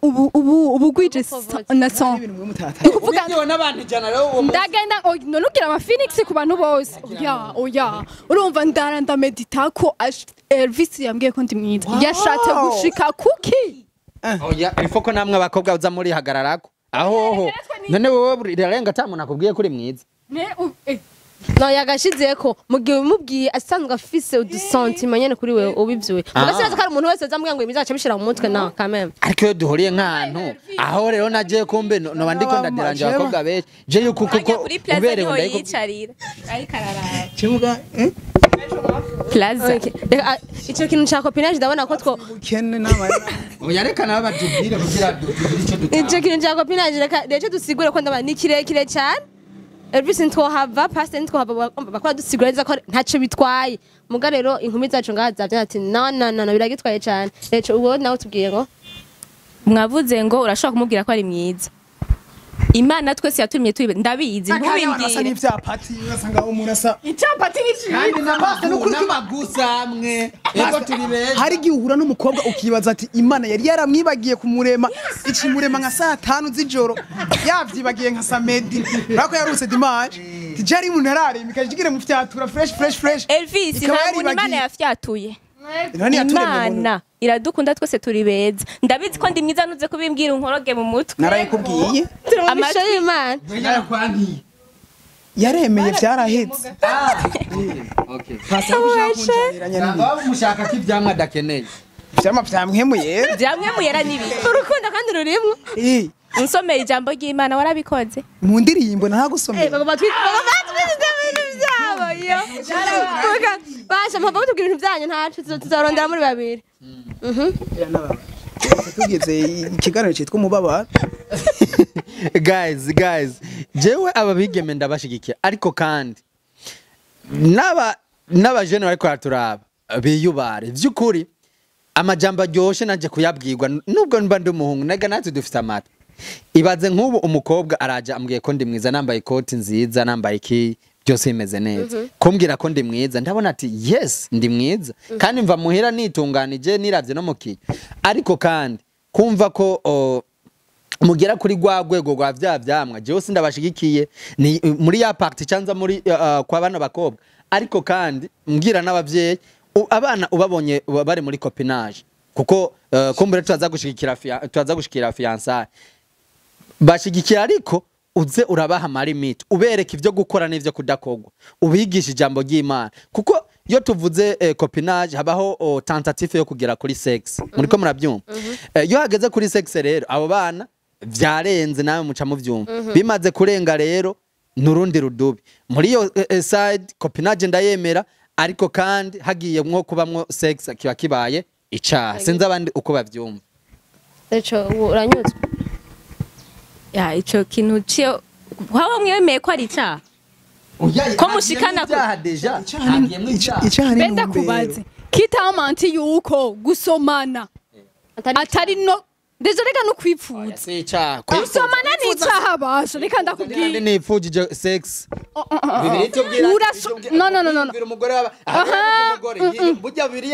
ubu gwije na son ukuvuga n'abantu ijana rero uwo ndagenda none ugira ama Phoenix ku bantu bose oya oya urumva ndaranda medita ko Elvis yambwiye ko ndi mwiza yashatse gushika kuki oya ifoko namwe abakobwa uza muri hagararako ahoho none wewe rirarenga tamu nakubwiye kuri mwiza No yagashizeko mu gihe umubwiye asanzwe afise udusentima nyene kuri wewe ubivyuye ugasiraza ko ari umuntu wese azambwira ngo imizaca bishira mu mutwe na kameme ariko iyo duhuriye nk'ahantu aho rero nagiye kumbe no bandiko ndaderanje abakobwa benshi je yuko kuko uberewe ndayicarira ariko araraba kibuga plaza ico kintu ca copinage ndabona ko two kene n'abana oya reka nabo batubwire kugira dutugire ico dutanga ico kintu ca copinage reka rero dusigure ko ndabona ni kirekire cyane Elvis ntwohava pastor ntwohava bakora dusigura neza ko ntaco bitwaye muga rero inkumi zacu ngaha zavye ati no no no biragitwaye cyane rero uwo nawe tubwiye ngo mwavuze ngo urashobora kumubwira ko ari mwiza Imana twese yatumye tuyibe ndabizi ntubimbwire n'ivyapati urasanga umuntu asa icyapati ni kandi n'amagusa amwe ego turi beza hari igihe uhura n'umukobwa ukibaza ati Imana yari yaramwibagiye kumurema ikimurema nka saa 5 z'ijoro yavyibagiye nka samedi urako yaruse dimanche tijari umuntu ararema ikajigire mu fyatura fresh fresh fresh Elvis ntabwo Imana yafyatuye Imana iradukunda twese turi beza ndabizi ko ndi mwiza ntuze kubimbwira unkoroge mu mutwe narayikubwiye amatwi y'Imana yaremeye byarahetse okay mushaka ko ivyamwa adakeneye ivyamwa vyamwemuye vyamwemuyera nibi urukundo kandi rurimwo Unsomera ijambo ry'Imana warabikoze Mu ndirimbo ntagusomera. Bagomba twitwize ibintu byabo yo. Basha mpamvu tubwira ibintu byanyu ntacu tuzarondera muri babiri. Tugeze ikiganiro cyitwa umubabaro. Guys, jewe ababigeme ndabashigikiye, ariko kandi n'abajene bariko baraturaba biyubare vy'ukuri amajambo aryoshe nanje kuyabwirwa nubwo mba ndi umuhungu nega natwe dufite amata. Ibaze nk'ubu umukobwa araja ambwiye ko ndi mwiza, nambaye ikoti nziza, nambaye iki byose bimeze neza, kumbwira ko ndi mwiza ndabona ati yes ndi mwiza, kandi mva muhira nitunganije niravye no mukiyo. Ariko kandi kumva ko mugera kuri rwa rwego rwa vya vyamwa, jewe sindabashigikiye ni muri ya party canza muri kwa bano bakobwa. Ariko kandi mbwira n'abavyeyi abana ubabonye bari muri copinage, kuko kumbure turaza gushikira fiançailles bashigikira, ariko uze urabaha amalimite, ubereka ivyo gukora n'ivyo kudakogwa, ubigisha ijambo ry'Imana. Kuko iyo tuvuze copinage habaho tentative yo kugera kuri sex, muriko murabyumva. Iyo hageze kuri sex rero abo bana vyarenze nawe muca muvyumva, bimaze kurenga rero nurundi rudubi. Muri iyo side copinage ndayemera, ariko kandi hagiye mwo kubamwo sex kiba kibaye icaha. Sinzi abandi uko bavyumva. Eco uranyuzwe? Ya ico kintu cyo haba mwemeye ko ari icaha ko mushikana ku deja Icaha ni Benda kubaze kitamanti yuko gusomana atari no deja reka no kwipfuza. Si icaha Gusomana ni icaha basha, reka ndakubwira. Nifujije sex. No no no no.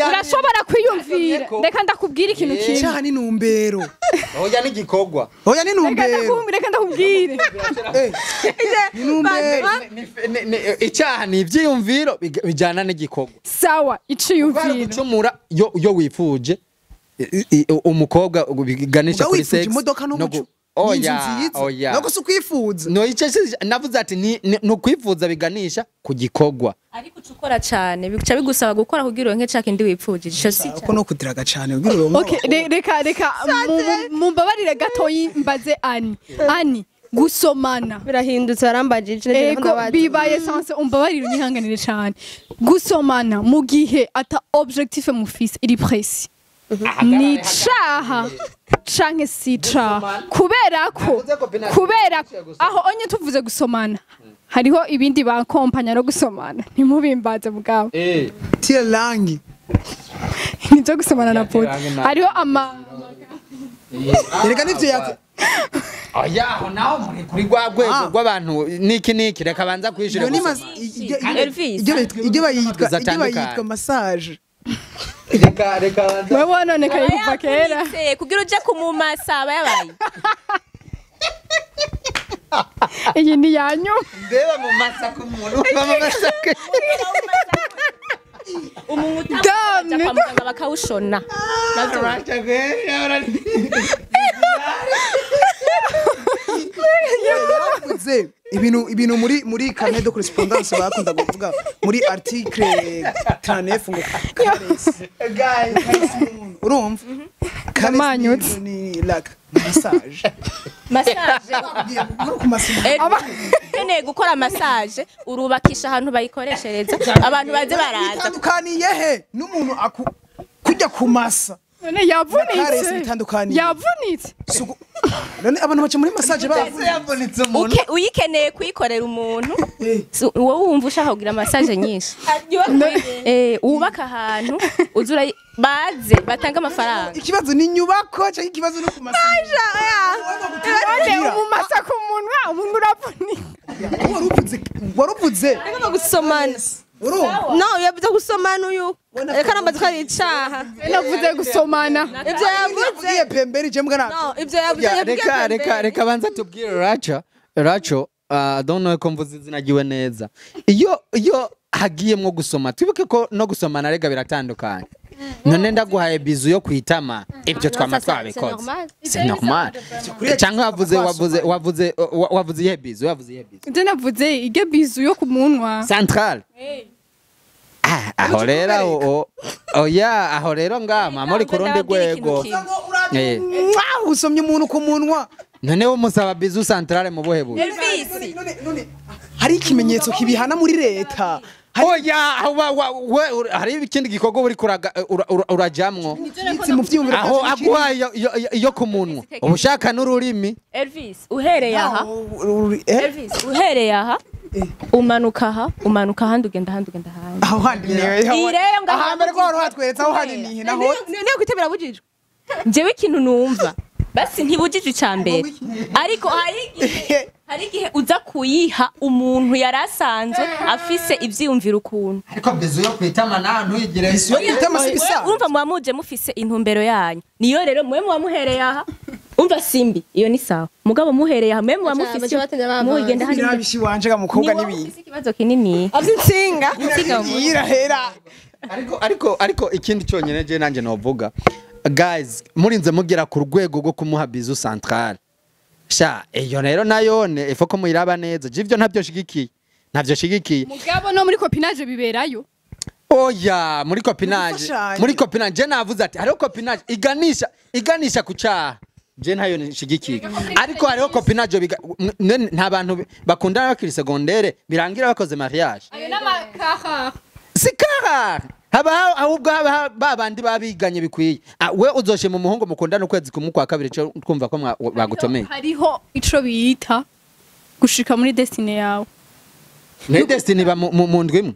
Urashobora kwiyumvira. Reka ndakubwira ikintu kimwe. Icaha ni numbero. Oya ni gikogwa. Oya ni numbero. Reka ndakubwire. Ni numbero. Icaha ni ivyiyumviro bijana n'igikogwa. Sawa, iciyumviro. Gucumura yo wifuje umukobwa biganisha kuri sex. Imodoka no oya oya. No gusukwifuza. No ice navuze ati ni no kwifuza biganisha ku gikogwa. Ariko ucukora cyane bica bigusaba gukora kugira uronke ca kindi wipfujije. Ico si uko no kudiraga cyane kugira uronke. Okay, reka mumbabarire gatoyi mbaze Ani. Ani gusomana birahindutse arambajije. Ego bibaye sanse umbabarire unyihanganire cyane. Gusomana mu gihe ata objectif mufise iri précis. Ni caha canke si caha, kubera ko aho onye tuvuze gusomana hariho ibindi bakompanya no gusomana, ntimubimbaze mugabo. Tie langi nivyo gusomana na poto hariho ama reka nivyo yako. Oya aho naho muri kuri rwa rwego rw'abantu niki niki reka banza kwishira. Ibyo bayitwa massage. Reka wewe wononekaye kuva kera kugira uje kumumasa aba yabaye. Iyi ni yanyu ndeba mu masa k'umuntu mu masa umuntu utaja kwa muganga bakawushona. Ibintu muri carnet de correspondance bakunda kuvuga muri article 39 ngo caresse guys urumva kamanyutse ni like massage ukeneye gukora massage urubakisha ahantu bayikoreshereza abantu baze baraza. Bitandukaniye he n'umuntu kujya kumasa none yavunitse. Yavunitse. None abantu baca muri massage yavunitse umuntu. Uyikeneye kuyikorera umuntu wowe wumva ushaka kugira massage nyinshi. Ubaka ahantu uzura baze batanga amafaranga. Ikibazo ni nyubako cyangwa ikibazo no kumassage? None umumasa ku munwa umuntu uravunika. Waruvuze. Reka gusomana. No, yavuze gusomana uyu. Reka nambaze ko ari icaha. Navuze gusomana. Ivyo yavuze pemberi je mbwa. No, ivyo yavuze. Reka banza tubwire Racho, I don't know ko mvuze izina ryiwe neza. Iyo hagiyemwo gusoma, twibuke ko no gusomana rega biratandukanye. None ndaguhaye bizu yo kwitama ibyo twama twabikoze. C'est normal. Cyangwa wavuze iye bizu, wavuze iye bizu. Nje navuze ige bizu yo kumunwa. Central. Aho rero oya aho rero ngama muri kurundi rwego. Usomye umuntu ku munwa. None wo musaba bisou centrale mu buhe buhe? Elvis. None hari ikimenyetso kibihana muri leta? Oya, we hari ikindi gikorwa uri urajamwo Nitsi mu vyiyumviro aho byacu. Aguha iyo ku munwa ubushaka n'ururimi. Elvis, uhereye aha. Eh? Elvis, uhereye aha. Umanuka aha, umanuka ahandi, ugenda ahandi, ugenda ahandi. Aho handi niwe. Iyi rero ngaho. Ahambere ko wari watweretse aho handi nihe naho? Niyo kwitabira bujijwe. Njyewe ikintu numva, basi ntibujije icya mbere, ariko hari igihe uza kuyiha umuntu yari asanzwe afise ivyiyumviro ukuntu. Ariko bisou yo kwitama nawe ntuyigire. Yo kwitama si bisanzwe. Urumva muba muje mufise intumbero yanyu, niyo rero mwe muba muhereye aha. Umva, simbi iyo ni sawa, mugabo muhereye aha mwe muba Baca- mufise baca batenda bavanze. mugenda hano. Birabishi wanje ga mukobwa Niwowe n'ibintu. ufise ikibazo kinini. Afite insinga. Irahera. Ariko ikindi cyonyine je nanje novuga, guys, murinze mugera ku rwego rwo kumuha bisou centrale, sha iyo rero nayone ifo ko muyiraba neza. Je ivyo ntabyo shigikiye, ntabyo shigikiye. Mugabo no muri copinage biberayo. Oya, muri copinage Gufashanya. Muri copinage je navuze ati hariho copinage iganisha ku cyaha, je ntayo nshigikiye, ariko hariho copinage nta bantu bakundana bakiri secondaire birangira bakoze mariage. Ayo n'amakaha. Si kara haba, ahubwo haba ba bandi babiganye bikwiye. Ah, we uzoshima umuhungu mukundana ukwezi kumwe kwa kabiri cyo twumva ko bagutomeye? Hariho ico bita gushika muri destiny yawe. Ni destiny ba mu ndwi imwe?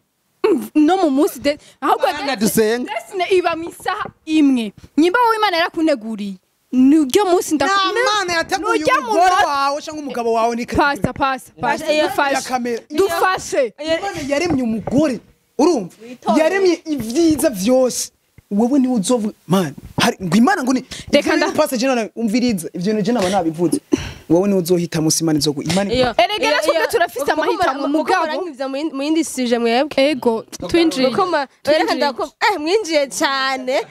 No mu munsi ahubwo Mana dusenga. Destiny iba mu isaha imwe. Nyimba wowe Imana yarakuneguriye nuryo munsi. Nta Mana yateguye Nujya mu umugore munota- wawe cyangwa umugabo wawe ni Pasta, pasta, pasta. Ya Dufashe. kamera. Dufashe. Imana yaremye umugore, urumva, yaremye ibyiza vyose, wewe niwe uzovuga man hari ngo Imana ngo ni Reka Pastor je umviriza ivyo bintu, je naba nabivuze, wowe niwe uzohitamo, si Imana izogu Imana. Iyo. Erega natwe turafise amahitamo, mugabo. Mugabo mu yindi sujet mwebwe. Ego, twinjiye. Kuko reka ndako mwinjiye cyane,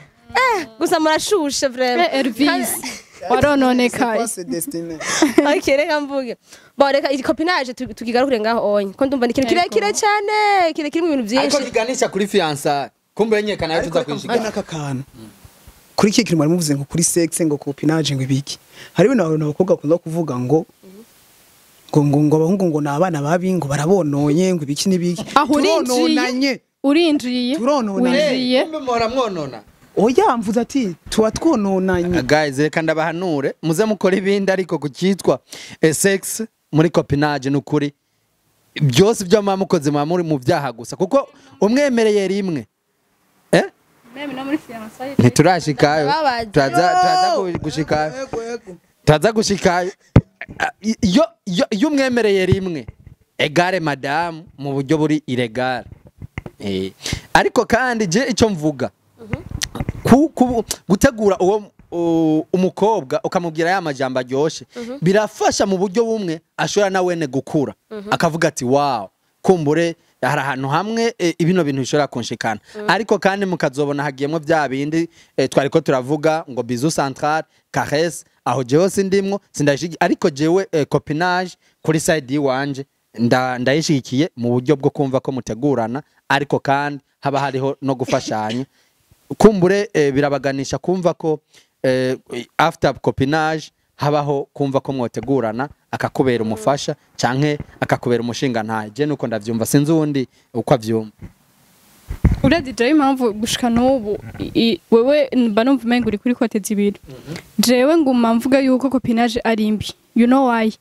gusa murashushe vraiment. Elvis warononekaye. C'est destiné. Okay, reka mvuge. Bon, reka iyi copinage tukigarukire ngaho onye ko ndumva ni ikintu kirekire cyane, kirekire mu bintu Ariko byinshi. kiganisha kuri fiançailles, kumbe yenyekana yo tuza Ariko reka mvuge kwishika. n'aka kantu kuri iki kintu mwari muvuze ngo kuri sexe, ngo copinage, ngo ibiki. Hari ibintu abantu abakobwa bakunda kuvuga ngo abahungu ngo ni abana babi, ngo barabononye, ngo ibiki n'ibiki. Aho urinjiye. Turononanye. Urinjiye. Turononanye. Winjiye. Kumbe muhora mwonona. Oya, mvuze ati tuba twononanye. Guys, reka ndabahanure, muze mukora ibindi, ariko ku cyitwa sex muri copinage, nukuri byose ibyo muba mukoze muba muri mu byaha gusa, kuko umwemereye rimwe Meme no muri fiançailles. Ntiturashikayo. Ndababaza. Turaza gushikayo. Yego, yego. Turaza gushikayo. Iyo umwemereye rimwe égale madamu mu buryo buri illégal. Ariko kandi je icyo mvuga, gutegura uwo umukobwa ukamubwira ya majambo aryoshe birafasha mu buryo bumwe, ashobora na wene gukura akavuga ati wow, kumbure hari ahantu hamwe ibino bintu bishobora kunshikana. Ariko kandi mukazobona hagiyemo bya bindi twari ko turavuga ngo bisou central, caresse, aho jewe sindimwo, sindashigi. Ariko jewe copinage kuri side yiwanje ndayishigikiye mu buryo bwo kumva ko mutegurana, ariko kandi haba hariho no gufashanya. Kumbure birabaganisha kumva ko after copinage habaho kumva ko mwotegurana, akakubera umufasha canke akakubera umushinga ntaye. Je nuko ndavyumva, sinzi uwundi uko avyumva. Uravye jewe impamvu gushika n'ubu wewe mba numva umenga uri kuri côté zibiri, jewe nguma mvuga yuko copinage ari mbi. You know why?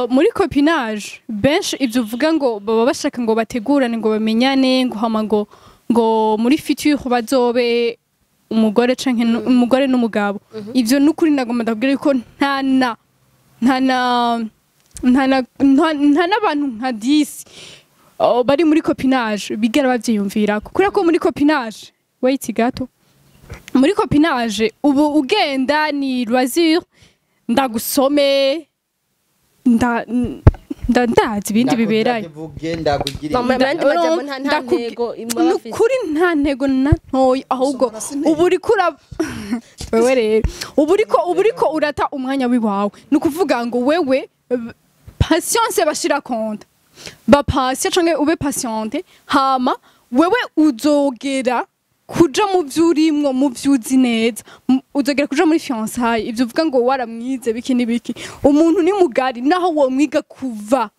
Muri copinage benshi ivyo uvuga ngo baba bashaka ngo bategurane, ngo bamenyane, ngo hama ngo muri future bazobe umugore canke umugore n'umugabo. Ivyo nukuri nagomba ndabwira yuko nta n'abantu nka 10, oh, bari muri copinage bigera bavyiyumvirako, kubera ko muri copinage, wait gato, muri copinage ubu ugenda ni loisir, ndagusome, ndazi ibindi biberayo. Ndakuvuge ndakugira. Mama, yandi majambo nta ntego muba bafise. Nukuri nta ntego na ntoya, ahubwo Gusomana si intego. ubu uriko wewe rero ubu uriko urata umwanya wiwawe. Ni ukuvuga ngo wewe patience bashira compte ba patient canke ube patiente, hama wewe uzogera kuja mu vyo urimwo, mu vyo uzi neza. Uzogera kuja muri fiançailles, ivyo uvuga ngo waramwize biki n'ibiki, umuntu ni mugari, naho womwiga kuva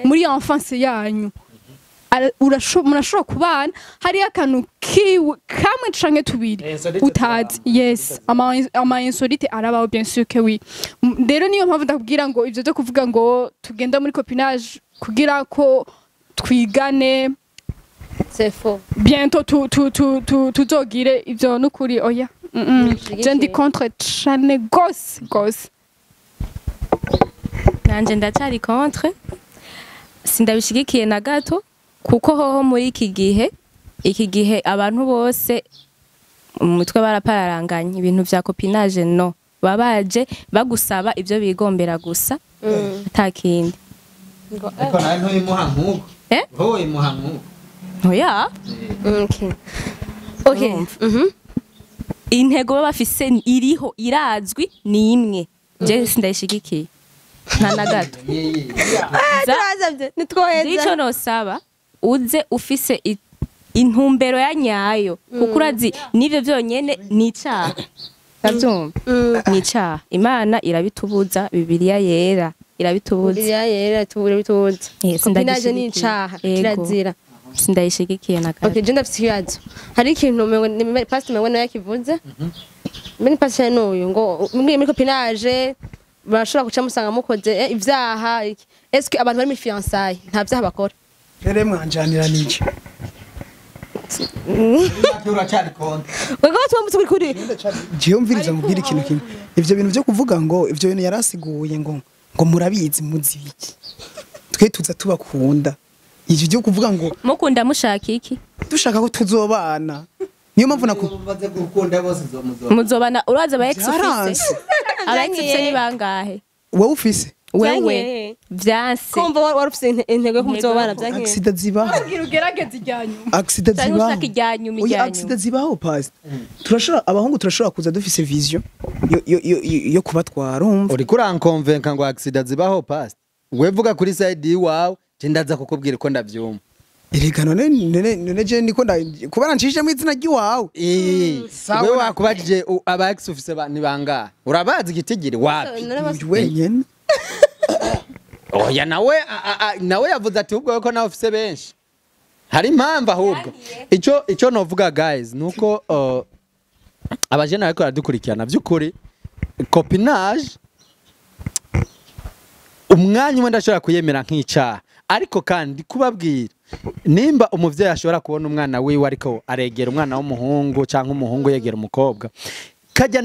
muri enfance yanyu, murashobora kubana hariyo akantu kiwe kamwe canke tubiri Insolite. Utazi, yes, ama insolite arabaho, bien sûr que oui. Rero niyo mpamvu ndakubwira ngo ivyo byo kuvuga ngo tugenda muri copinage kugira ko twigane, C'est faux. Bientôt tu tu tu tu tuzogire ivyo, nukuri oya. Je ndi contre cane gose gose. Nanje ndacyari contre, sindabishigikiye na gato, kuko hoho muri iki gihe abantu bose mu mutwe barapararanganye. Ibintu vya copinage, no baba baje bagusaba ibyo bigombera gusa, ata kindi. Ariko nawe ntuyimuha nk'uko. Eh? Wowe uyimuha nk'uko. Oya. Okay. Urumva? Intego baba bafise iriho, irazwi, ni imwe. Je sindayishigikiye nta na gato. Turazavye nitwoheza. Ico nosaba, uze ufise intumbero ya nyayo, kuko urazi n'ivyo vyonyene ni icaha, uravyumva? Ni icaha, Imana irabitubuza, Bibiliya yera irabitubuza. Bibiliya yera tubure bitubuza. Eh, Copinage ni sindayishigikiye. icaha. Yego. Kirazira. Sindayishigikiye na gato. Okay, je ndafise ikibazo. Hari ikintu umengo ni pastor, umengo nawe yakivuze. Meni pastor n'uyu ngo mwe muri copinage barashobora guca musanga mukoze ivyaha iki. Est-ce que abantu bari muri fiançailles nta vyaha bakora? Rero mwanjanira niki? Uracyari contre. Wego twamutse kuri Jewe mviriza mubwira ikintu kimwe. Ivyo bintu byo kuvuga ngo ivyo bintu yarasiguye ngo murabizi, muzi biki? Twe tuza tubakunda. Ivyo byo kuvuga ngo Mukunda mushaka iki? Dushaka ko tuzobana, niyo mpamvu naku Umaze gukunda bose uzomuzo. Muzobana, urazi aba ex ufise? Byaranse. Aba ex ufise ni bangahe? Wowe ufise Wewe Vyanke. vyanse. Kumva wari ufise intego yo kumuzobana byanke. Accident zibaho. Kugira ugerageze irya nyuma. Accident Canke zibaho. ushaka irya nyuma, Oya, irya nyuma. accident zibaho, pastor. Turashobora, abahungu turashobora kuza dufise vision yo kubatwara, umva? Uriko urankonvenka ngo accident zibaho, pastor. We vuga kuri side iwawe, je ndaza kukubwira uko ndavyumva. Erega none je ndiko kubera nshishemo izina ry'iwawe. Eh, Sawa. we wakubajije aba ex ufise ni bangahe? Urabazi igitigiri wapi? Uyu wenyene. Oya, nawe nawe yavuze ati ubwo ko nawe ufise benshi. Hari impamvu ahubwo. Ico novuga, guys, nuko abajene bariko baradukurikirana, by'ukuri copinage umwanya umwe ndashobora kuyemera nk'icaha, ariko kandi kubabwira, nimba umuvyeyi ashobora kubona umwana wiwe ariko aregera umwana w'umuhungu cyangwa umuhungu yegera umukobwa, kajya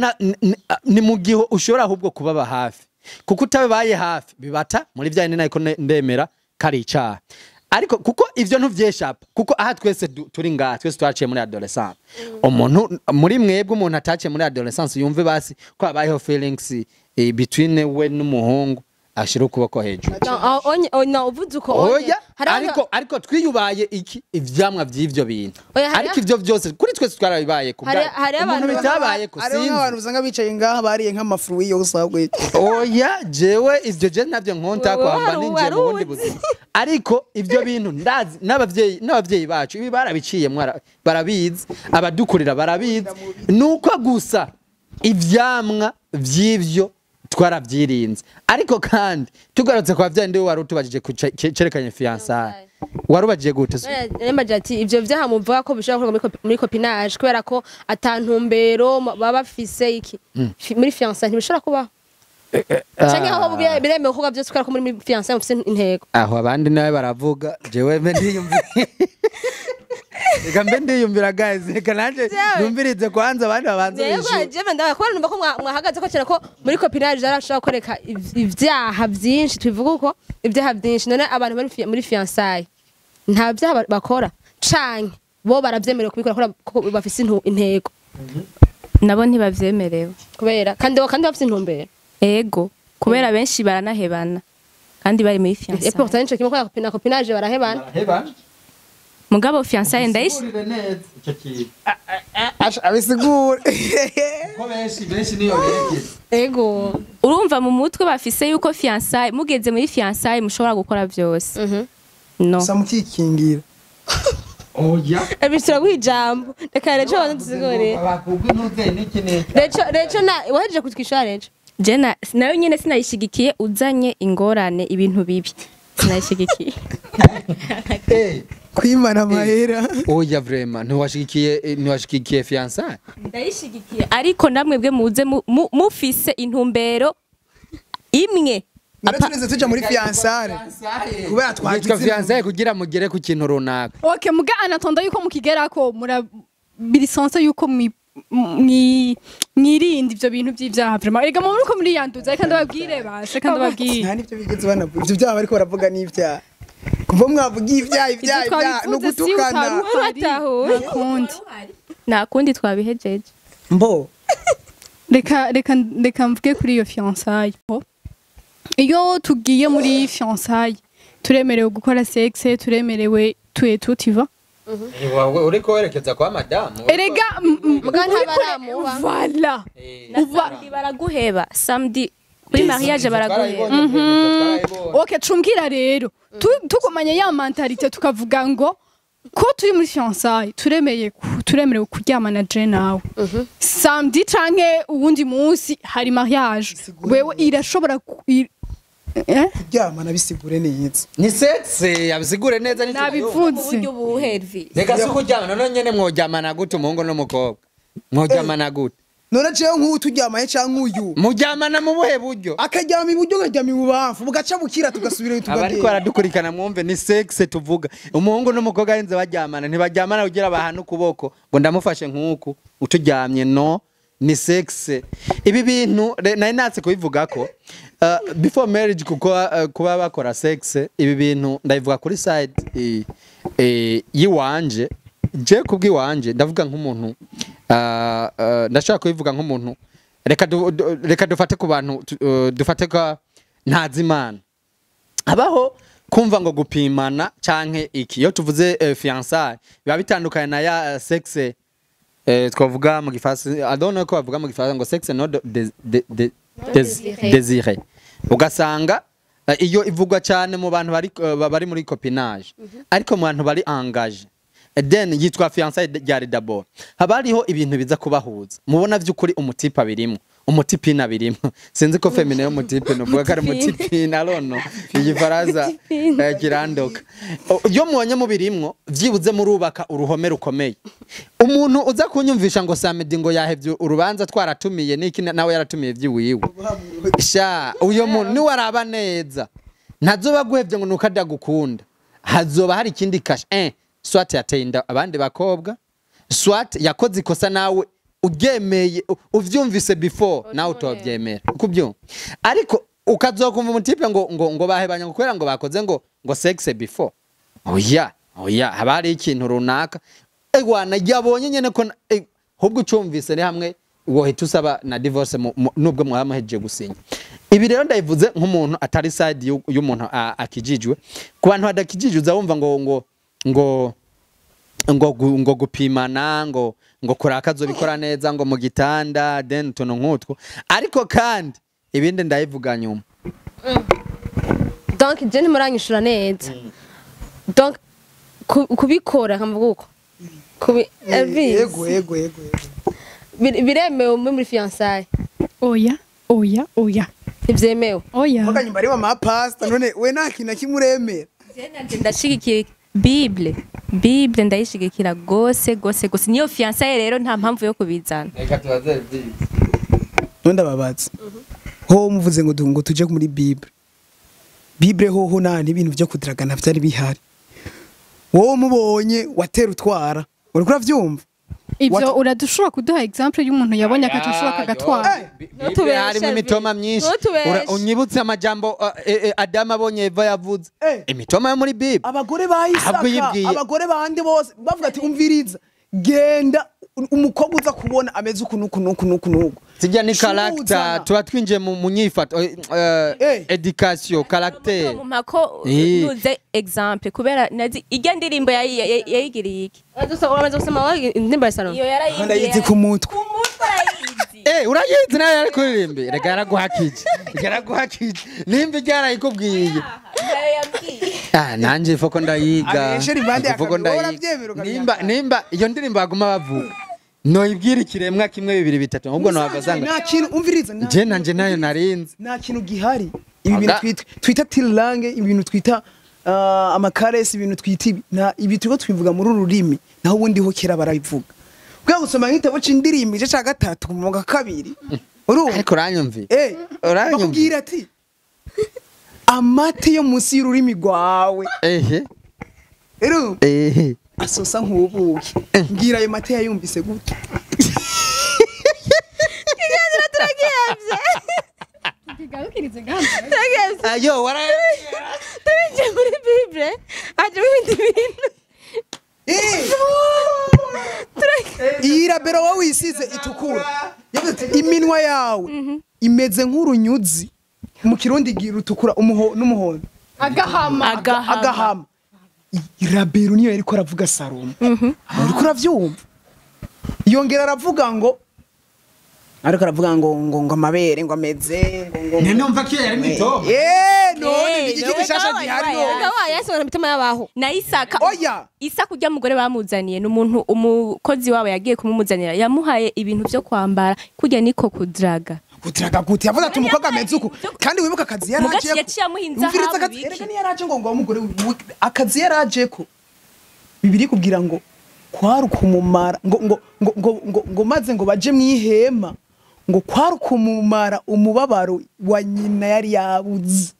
ni mu gihe ushobora ahubwo kubaba hafi, kuko utabaye hafi bibata muri bya bindi. Nako ndemera kari icaha, ariko kuko ivyo ntuvyeshapa, kuko aha twese turi ngaha, twese twaciye muri adolescence. Umuntu muri mwebwe, umuntu ataciye muri adolescence yumve basi ko habayeho feelings between we n'umuhungu, ashira ukuboko hejuru. No, onye no uvuze uko onye. Oya. Hari Ariko twiyubaye iki ivyamwa vy'ivyo bintu. Oya, Ariko ivyo vyose kuri twese twarabibaye ku Hari- hari umuntu abantu bitabaye ko Hariho nk'abantu sinzi. usanga bicaye ngaha bariye nk'amafruits yose ahubwo. Oya, jewe ivyo je navyo nkonta Wewe kwamba ninjiye mu bundi wari buzima, ariko ivyo bintu ndazi n'abavyeyi bacu ibi barabiciye, barabizi, abadukurira barabizi. Nuko gusa ivyamwa vy'ivyo twaravyirinze. Ariko kandi tugarutse kwa vyandi wari utubajije ku cerekanye fiançailles, warubajije gute se? Nembaje ati ivyo vyaha muvuga ko bishobora gukorwa muri copinage kubera ko atantumbero baba bafise iki muri fiançailles ntibishobora kubaho, canke aho biremewe gukorwa vyose kubera ko muri fiançailles mufise intego? Aho abandi nawe baravuga, jewe mbe ndiyumvira, reka mbe ndiyumvira, guys, reka nanje numvirize kwanza abandi babanze Yego. bishyure. Jewe ndabaye kubera numva ko mwahagaze ko cyane ko muri copinage yarashobora koreka ivyaha vyinshi, tubivuga uko, ivyaha vyinshi. None abantu bari muri fiançailles nta vyaha bakora, canke bo baravyemerewe kubikora kubera ko bafise intego? Nabo ntibavyemerewe. Kubera kandi bafise intumbero. Ego, kubera benshi baranahebana kandi bari muri Et fiançailles. pourtant nico kimwe kubera na copinage barahebana. Mugabo fiançailles ndayish Sigurire neza icyo kintu. Abisigure. Ko benshi benshi niyo berekeza. Ego. Urumva, mu mutwe bafise yuko fiançailles, mugeze muri fiançailles mushobora gukora vyose. No. Gusa mukikingira. Oya. Elvis turaguha ijambo. Reka Recho banze dusigure. Bakugwa intuze n'iki n'iki. Recho na wahejeje kutwishyura Recho. Je nayo nyene sinayishigikiye uzanye ingorane ibintu bibi. Sinayishigikiye. Kwimana amahera. Oya vraiment ntiwashigikiye fiançailles. Ndayishigikiye ariko namwe bwe muze mufise intumbero imwe. None tureze tuja muri fiançailles kubera twagize Yitwa fiançailles kugira mugere ku kintu runaka. Okay, muga anatonda yuko mukigerako mura birisanse yuko mwirinde ivyo bintu vy'ivyaha vraiment. Erega mu ruko muri yanduza reka ndababwire bashe kandi ndababwire. Nta nivyo bigeze banavuga ivyo byaha bariko baravuga n'ivyaha. Kuva mwavuga ivyaha ivyaha ivyaha no gutukana. Nta kundi twabihejeje. Mbo reka mvuge kuri iyo fiançailles. Iyo tugiye muri fiançailles turemerewe gukora sexe, turemerewe tuye tutiva. Uriko werekeza kwa madamu. Erega Muga ntabaramuha. Voilà. Samedi baraguheba. Samedi kuri mariage baraguheba. Okay, cumbwira rero. Tugumanye ya mentalite tukavuga ngo ko turi muri fiançailles turemerewe kuryamana je nawe. Samedi canke uwundi munsi hari mariage. Wewe irashobora kuryamana bisigure neza. Ni sexe abisigure neza ni nabivuze. Uburyo buhe Elvis. Reka si kuryamana none nyene mworyamana gute umuhungu n'umukobwa? Mworyamana gute? None jewe nk'uyu turyamaye canke uyu. Muryamana mu buhe buryo? Akaryama iburyo nkaryama ibubamfu bugaca bukira tugasubira tugagenda. Abariko baradukurikana mwumve ni sexe tuvuga. Umuhungu n'umukobwa arinze baryamana ntibaryamana kugira bahane ukuboko ngo ndamufashe nk'uku uturyamye no ni sexe. Ibi bintu nari natse kubivuga ko before marriage kuko kuba bakora sexe ibi bintu ndabivuga kuri side yiwanje je kubwiwanje ndavuga nk'umuntu ndashaka kubivuga nk'umuntu reka dufate ku bantu dufate ka ntazimana habaho kumva ngo gupimana canke iki iyo tuvuze fiançailles biba bitandukanye na ya sexe twavuga mu gifaransa I don't know ko bavuga mu gifaransa ngo sexe no désiré ugasanga iyo ivugwa cyane mu bantu bari muri copinage ariko mu bantu bari engagé then yitwa fiançailles ryari d'abord haba hariho ibintu biza kubahuza mubona vy'ukuri umutipe abirimo umutipina birimo sinzi ko femine y'umutipe novuga ko ari umutipina arono igifaransa kirandoka iyo mubonye mubirimwo vyibuze murubaka uruhome rukomeye umuntu uza kunyumvisha ngo Samedi ngo yahevye urubanza twaratumiye niki nawe yaratumiye vyiwiwe sha uyo muntu ni waraba neza ntazoba guhevye ngo nuko adagukunda hazoba hari ikindi kashe swat yateye inda abandi bakobwa swat yakoze ikosa nawe ugemeye uvyumvise before nawe utovyemera kubyumva ariko ukazokumva umutipe ngo ngo ngo bahebanya ngo kubera ngo bakoze ngo ngo sexe before oya oya haba hari ikintu runaka egwana yabonye nyene ko ahubwo ucumvise ni hamwe wohita usaba na divorce nubwo mwamuhejeje gusinya. Ibi rero ndabivuze nk'umuntu atari side y'umuntu akijijwe. Ku bantu badakijijwe uzawumva ngo ngo ngo ngo ngo gupimana ngo ngo kurakazo bikora neza ngo mu gitanda then tuno nkutwo, ariko kandi ibindi ndayivuga nyuma. Donc je ntimuranyishura neza. Donc kubikora nkavuga uko kubi Elvis Yego yego yego. Biremewe muri fiançailles? Oya oya oya. Ivyemewe. Oya. Muga nyuma ari wa pastor none we nta kintu kimuremera. Je nanje ndashigikiye Bible. Bible ndayishigikira gose gose gose. Niyo fiançailles rero nta mpamvu yo kubizana. Reka tubaze Elvis. None ndababaza. Ho muvuze ngo ngo tuje muri Bible. Bible hoho nta n'ibintu byo kudragana vyari bihari. Wowe mubonye watera utwara. Uriko uravyumva? Ivyo uradushobora kuduha example y'umuntu yabonye akatashobora kagatwara. Bible harimo imitoma myinshi. Unyibutse amajambo Adamu abonye Eva yavuze. Imitoma yo muri Bible. Abagore ba Isaka, abagore bandi bose bavuga ati umviriza genda umukobwa uza kubona ameze uku nuku nuku nuku nuku. Sijya ni character tuba twinje mu nyifato education character. Mako nuze example kubera nazi ijya ndirimbo yayigiriye iki. Uramaze gusoma indirimbo ya Salomo? Iyo yarayizi. Ndayizi ku mutwe. Ku mutwe arayizi. Urayizi nayo yari kuririmbe. Reka yaraguhakije. Yaraguhakije. Nimba yarayikubwiye. Nayo yambwiye. Ah, nanje foko ndayiga. Abeshe ribande Foko akabiri, ndayiga. urabyemera ukabihakana. Nimba iyo ndirimbo baguma bavuga. Noibwira ikiremwa kimwe bibiri bitatu ahubwo nabazanga. Nta kintu umviriza nta Je nanje nayo narinze. Nta kintu gihari. Ibi bintu Aga- twita tilange, ibintu twita amakaresi, ibintu twita ibi na ibi turiko twivuga muri uru rurimi, naho ubundi ho kera barabivuga. Bwa gusoma nk'igitabo c'indirimbo igice ca gatatu ku murongo wa kabiri, urumva? Ariko uranyumviye. Eh, Uranyumva? bakubwira ati amate yo munsi y'ururimi rwawe, Ehe. urumva, Ehe. asosa nk'ubuki. Mbwira, ayo mate yayumvise gute? Ayo wara Turinjiye muri Bible, hajemo ibindi bintu. Iyi rabero wowe wisize itukura, yavuze ati iminwa yawe imeze nk'urunyuzi mu Kirundi rutukura n'umuhondo. Agahama. Agahama. Rabero niyo yariko aravuga Salomo, uriko uravyumva? Yongera aravuga ngo, ariko aravuga ngo amabere ngo ameze ngo Numva ko yari mito. Eh, none Eh, ni igiki none gishasha nawe gihari wabaye. none? Umugabo wayo yasohora imitima y'abaho. Na Isaka. Oya. Isaka urya mugore bamuzaniye ni umuntu umukozi wabo yagiye kumumuzanira, yamuhaye ibintu byo kwambara, kurya niko kudraga. Gutiraga gute? Yavuze ati umukobwa ameze uku, kandi wibuka akazi yaraje. Mugaci yaciye amuha inzahabu biki. Erega niyo yaraje ngo umugore akazi yaraje ko bibiri kubwira ngo kwari ukumumara ngo ngo ngo ngo ngo ngo maze ngo baje mwihema, ngo kwari ukumumara umubabaro wa nyina yari yabuze.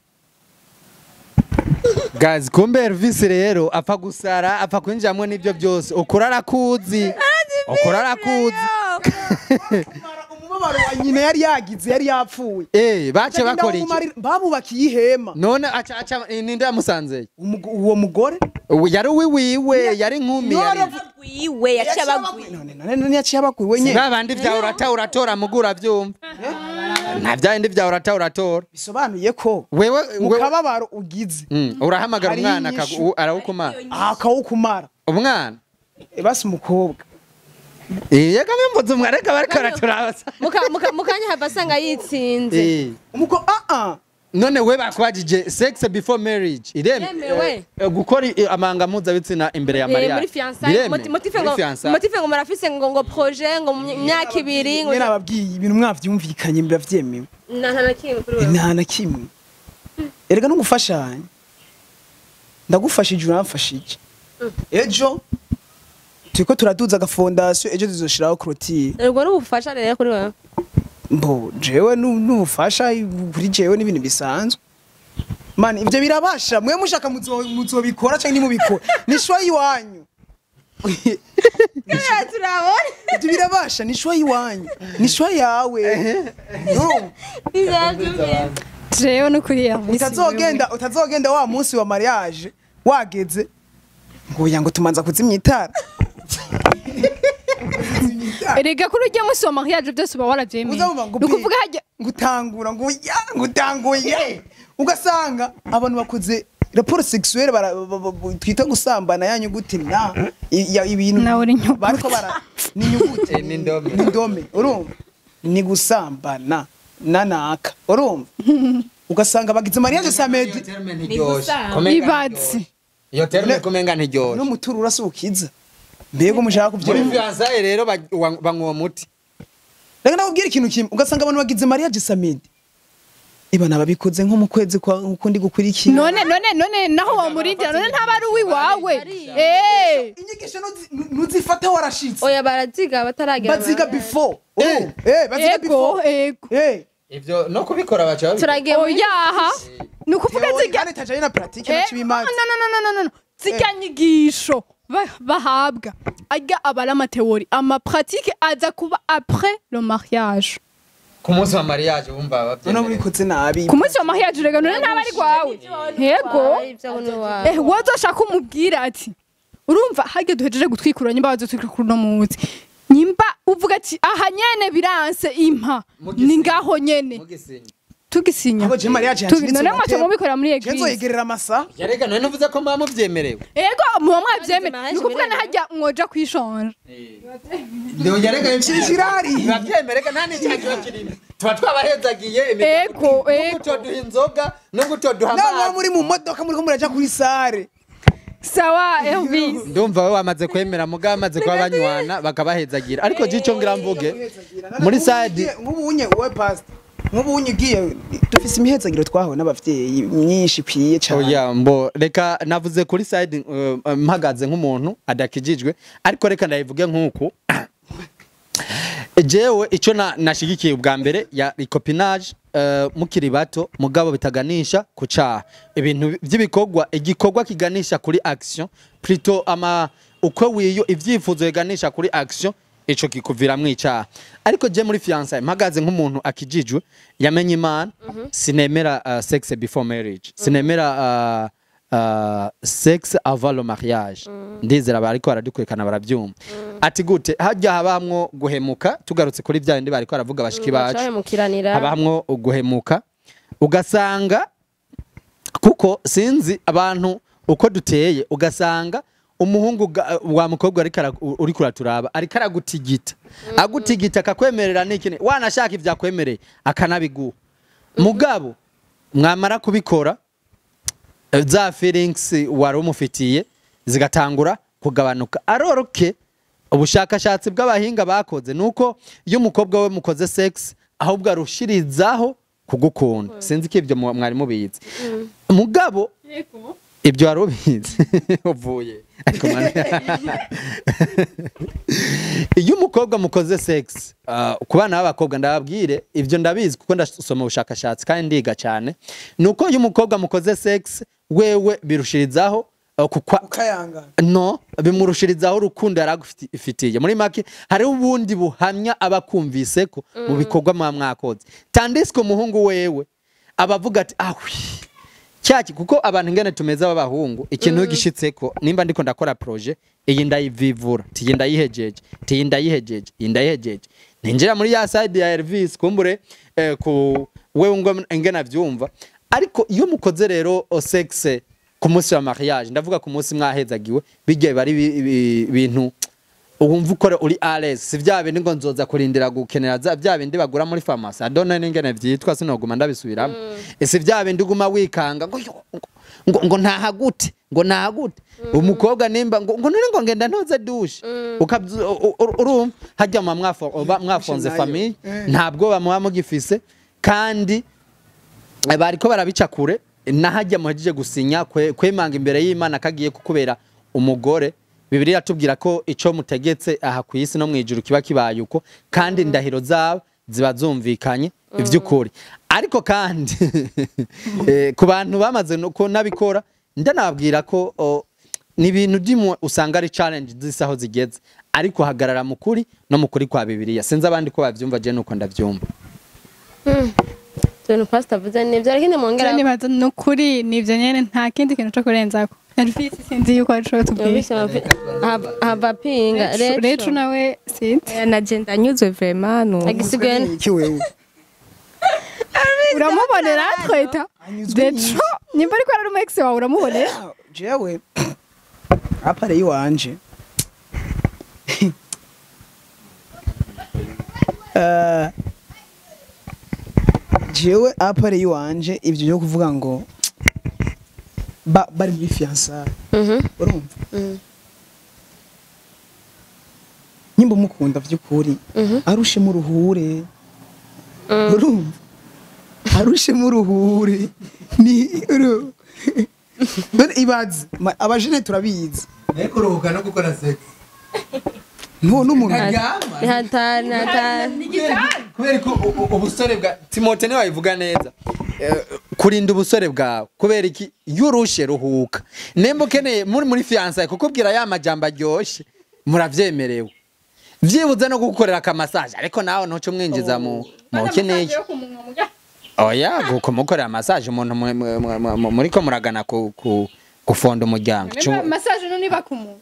Guys, kumbe Elvis rero apfa gusara, apfa kwinjiramo n'ibyo byose. Ukura arakuzi. Ukura arakuzi. Kumara umubabaro wa nyina yari yagize, yari yapfuye. Eh, bace bakora iki? Babubakiye ihema. None aca ninde yamusanze? Uwo mugore. Yari uwiwiwe, yari inkumi yari. Bagwiwe, yaciye abagwiwe. None yaciye abagwiwe nyene. Ba bandi vya urata uratora mugura byumva. Nta bya bindi vya urata uratora. Bisobanuye ko Wewe mu wewe kababaro ugize urahamagara Hariho umwana inyishu. arawukumara. Akawukumara. Umwana. Basi umukobwa. Yega mvuze umwana reka bariko baraturaba. Mukanya hava asanga yitsinze. Eh. Umuko ah. None we bakubajije sex before marriage Iremewe. Gukora amanga mpuzabitsina imbere ya Eh, mariage muri fiançailles, motive ngo motive ngo murafise ngo projet ngo mu myaka ibiri ngo Nyene ababwiye ibintu mwavyumvikanye biba vyemewe. Nta na kimwe kuri wewe. Nta na kimwe. Erega no gufashanya, ndagufashije uramfashije. Ejo turiko turaduza agafondasiyo, ejo tuzoshiraho clôture. Ubwo ni ubufasha rero kuri wewe. Mbo jewe n'ubufasha kuri jewe n'ibintu bisanzwe. Man, ivyo birabasha mwe mushaka muzobikora canke ntimubikora, ni shwa yiwanyu. Turabona. Ivyo birabasha, ni shwa yiwanyu, ni shwa yawe. No. Jewe no kuri Elvis. Utazogenda wa munsi wa mariage wageze ngo oya, ngo tumanza kuzimya itara. Erega kuri urya munsi wa mariage byose uba warabyemeye. Uzumva ngo Ni ukuvuga hajya ngutangura ngo ya ngutanguye, ugasanga abantu bakoze rapport sexuelle twita gusambana ya nyuguti na ibintu Nawe uri inyuguti. Bariko bara ni nyuguti. Ni indome. Ni indome, urumva, ni gusambana na naka, urumva, ugasanga bagize mariage samedi. Ibatsi. Iyo terme kumenga ntiryoshe. No mutura urasukiza, mbega mushaka Muri kuvyemera? fiançailles rero banywa uwo muti. Reka ndakubwira ikintu kimwe, ugasanga abantu bagize mariage samedi, iba nababikoze nko mu kwezi kwa ukundi gukurikira. None naho wamurindira, none ntaba ari uwiwawe, eh. Inyigisho ntuzifata warashitse. Oya, baraziga bataragera. Baziga before. Eh, baziga Ego. before. Ego. Eh. Ivyo no kubikora baca babikora. Turagiye muri Oyaha, ni ukuvuga ziga Kandi tajanye na pratique Eh, na cibimazi. no no no no no no, zirya nyigisho bahabwa arya aba ari amateori, amapratique aza kuba après le mariage. Ku munsi wa mariage bumva None babyemerewe. ubikoze nabi. Ku munsi wa mariage rega none ntaba ari rwawe, yego. Eh, wozoshaka umubwira ati urumva harya duhejeje gutwikura, nyimba bazotwikura kuri uno munsi, nyimba uvuga ati aha nyene biranse impa ni ngaho nyene. Mugisinye. Tugisinya. Abo je mariage yanje None mwaca mubikora muri Je église. nzoyegerera amasa. Yarega none uvuze ko muba muvyemerewe. Ego muba mwavyemera. Mariage Ni ukuvuga biremewe. na harya mwoja kwishonja. Ndio yarega Shirari. Ntibavyemereka nta n'icyaha kiba kirimo. Tuba twabahezagiye Ego, ego. Nubwo utoduha inzoga, nubwo utoduha Nawe amazi. muri mu modoka muri ko muraja kuri sare. Sawa Elvis. Ndumva we wamaze kwemera muga bamaze kuba banywana bakabahezagira. Ariko jico ngira mvuge muri side nk'ubu unye wowe pastor. Nk'ubu unye ugiye dufise imihezagiro twahawe n'abavyeyi myinshi ikwiye cane. Oya mbo reka navuze kuri side mpagaze nk'umuntu adakijijwe ariko reka ndayivuge nk'uku. Jewe ico nashigikiye ubwa mbere ya copinage mukiri bato mugabo bitaganisha ku caha, ibintu by'ibikorwa, igikorwa kiganisha kuri action plutôt ama uko wiyo ivyifuzo biganisha kuri action, ico kikuviramwo icaha. Ariko je muri fiançailles mpagaze nk'umuntu akijijwe yamenye Imana, sinemera sex before marriage, sinemera sex avant le mariage. Ndizera bariko baradukurikana barabyumva. Ati gute hajya habamwo guhemuka, tugarutse kuri bya bindi bariko baravuga bashiki bacu, Bacahemukiranira. habamwo uguhemuka, ugasanga kuko sinzi abantu uko duteye, ugasanga umuhungu wa mukobwa ariko uriko uraturaba ariko aragutigita, agutigita akakwemerera n'ikindi, wanashaka ivyakwemereye akanabiguha, mugabo mwamara kubikora za feelings wari umufitiye zigatangura kugabanuka. Aroroke ubushakashatsi bw'abahinga bakoze nuko iyo umukobwa we mukoze sex ahubwo arushirizaho kugukunda. Sinzi ko ibyo mwari mubizi, mugabo ibyo wari ubizi uvuye ariko iyo umukobwa mukoze sex, ku bana b'abakobwa ndababwire ibyo ndabizi kuko ndasoma ubushakashatsi kandi ndiga cyane, nuko iyo umukobwa mukoze sex wewe birushirizaho kukwa Ukayangana. No bimurushirizaho urukundo yaragufitiye. Muri make hari ubundi buhamya aba akumvise ko mu bikorwa muba mwakoze, tandis ko umuhungu wewe abavuga ati ahwi cyaki, kuko abantu ingene tumeze b'abahungu ikintu gishitseko nimba ndiko ndakora projet iyi ndayivivura, tiyi ndayihejeje, tiyi ndayihejeje, iyi ndayihejeje, ninjira muri ya side ya Elvis kumbure ku wewe ngo ingene avyumva. Ariko iyo mukoze rero sex ku munsi wa mariage, ndavuga ku munsi mwahezagiwe, bijya bari ibintu wumva ukora uri à l'aise, si vya bindi ngo nzoza kurindira gukenera vya bindi bagura muri pharmacy, I don't know n'ingene vyitwa, sinoguma ndabisubiramo. Ese vya bindi uguma wikanga ngo yo, ngo ntahagute, ngo ntahagute umukobwa nimba ngo none ngo ngenda ntoze douche, urumva hajya muba mwafonze nayo. famille, ntabwo bamuba mugifise kandi bariko barabica kure nahajya muhejeje gusinya kwemanga imbere y'Imana kagiye kukubera umugore. Bibiliya iratubwira ko ico mutegetse aha ku isi no mwijuru kiba kibaye uko, kandi indahiro zabo ziba zumvikanye ivy'ukuri. Ariko kandi ku bantu bamaze no nabikora ndanababwira ko ni ibintu by'imwe usanga ari challenge z'isaho zigeze, ariko hagarara mu kuri no mu kuri kwa Bibiliya. Sinzi abandi ko bavyumva, je nuko ndavyumva. Ibintu pastor avuze nibyo, ariko ikindi mwongera. Nibaza ni ukuri nivyo nyene, nta kindi kintu co kurenzako. Elvis sinzi yuko arico tubwiye. Hava pinga. Recu nawe sinzi. Oya, naje ndanyuzwe vraiment numva. Agisigaye Iki wewe? Uramubonera tweta. Anyuzwe Recu nimba ariko ari umu ex wawe uramubonera. Jewe apare yiwanje jewe apare yiwanje ivyo byo kuvuga ngo bari muri fiançailles, urumva nimba umukunda vy'ukuri arushe mu ruhure, urumva arushe mu ruhure ni none ibaze abajene turabizi. Ariko uruhuka no gukora sex. None umuntu Ni hatari, ni hatari. Kubera ko ubusore bwa Timote niwe wabivuga neza, kurinda ubusore bwawe kubera iki iyo urushe ruhuka, nimba ukeneye muri fiançailles kukubwira ya majambo aryoshe muravyemerewe, vyibuze no kugukorera akamassage, ariko nawe ntuce umwinjiza mu kiniki. Oya, kumukorera massage umuntu muriko muragana ku gufonda umuryango. Massage none iba ku muntu.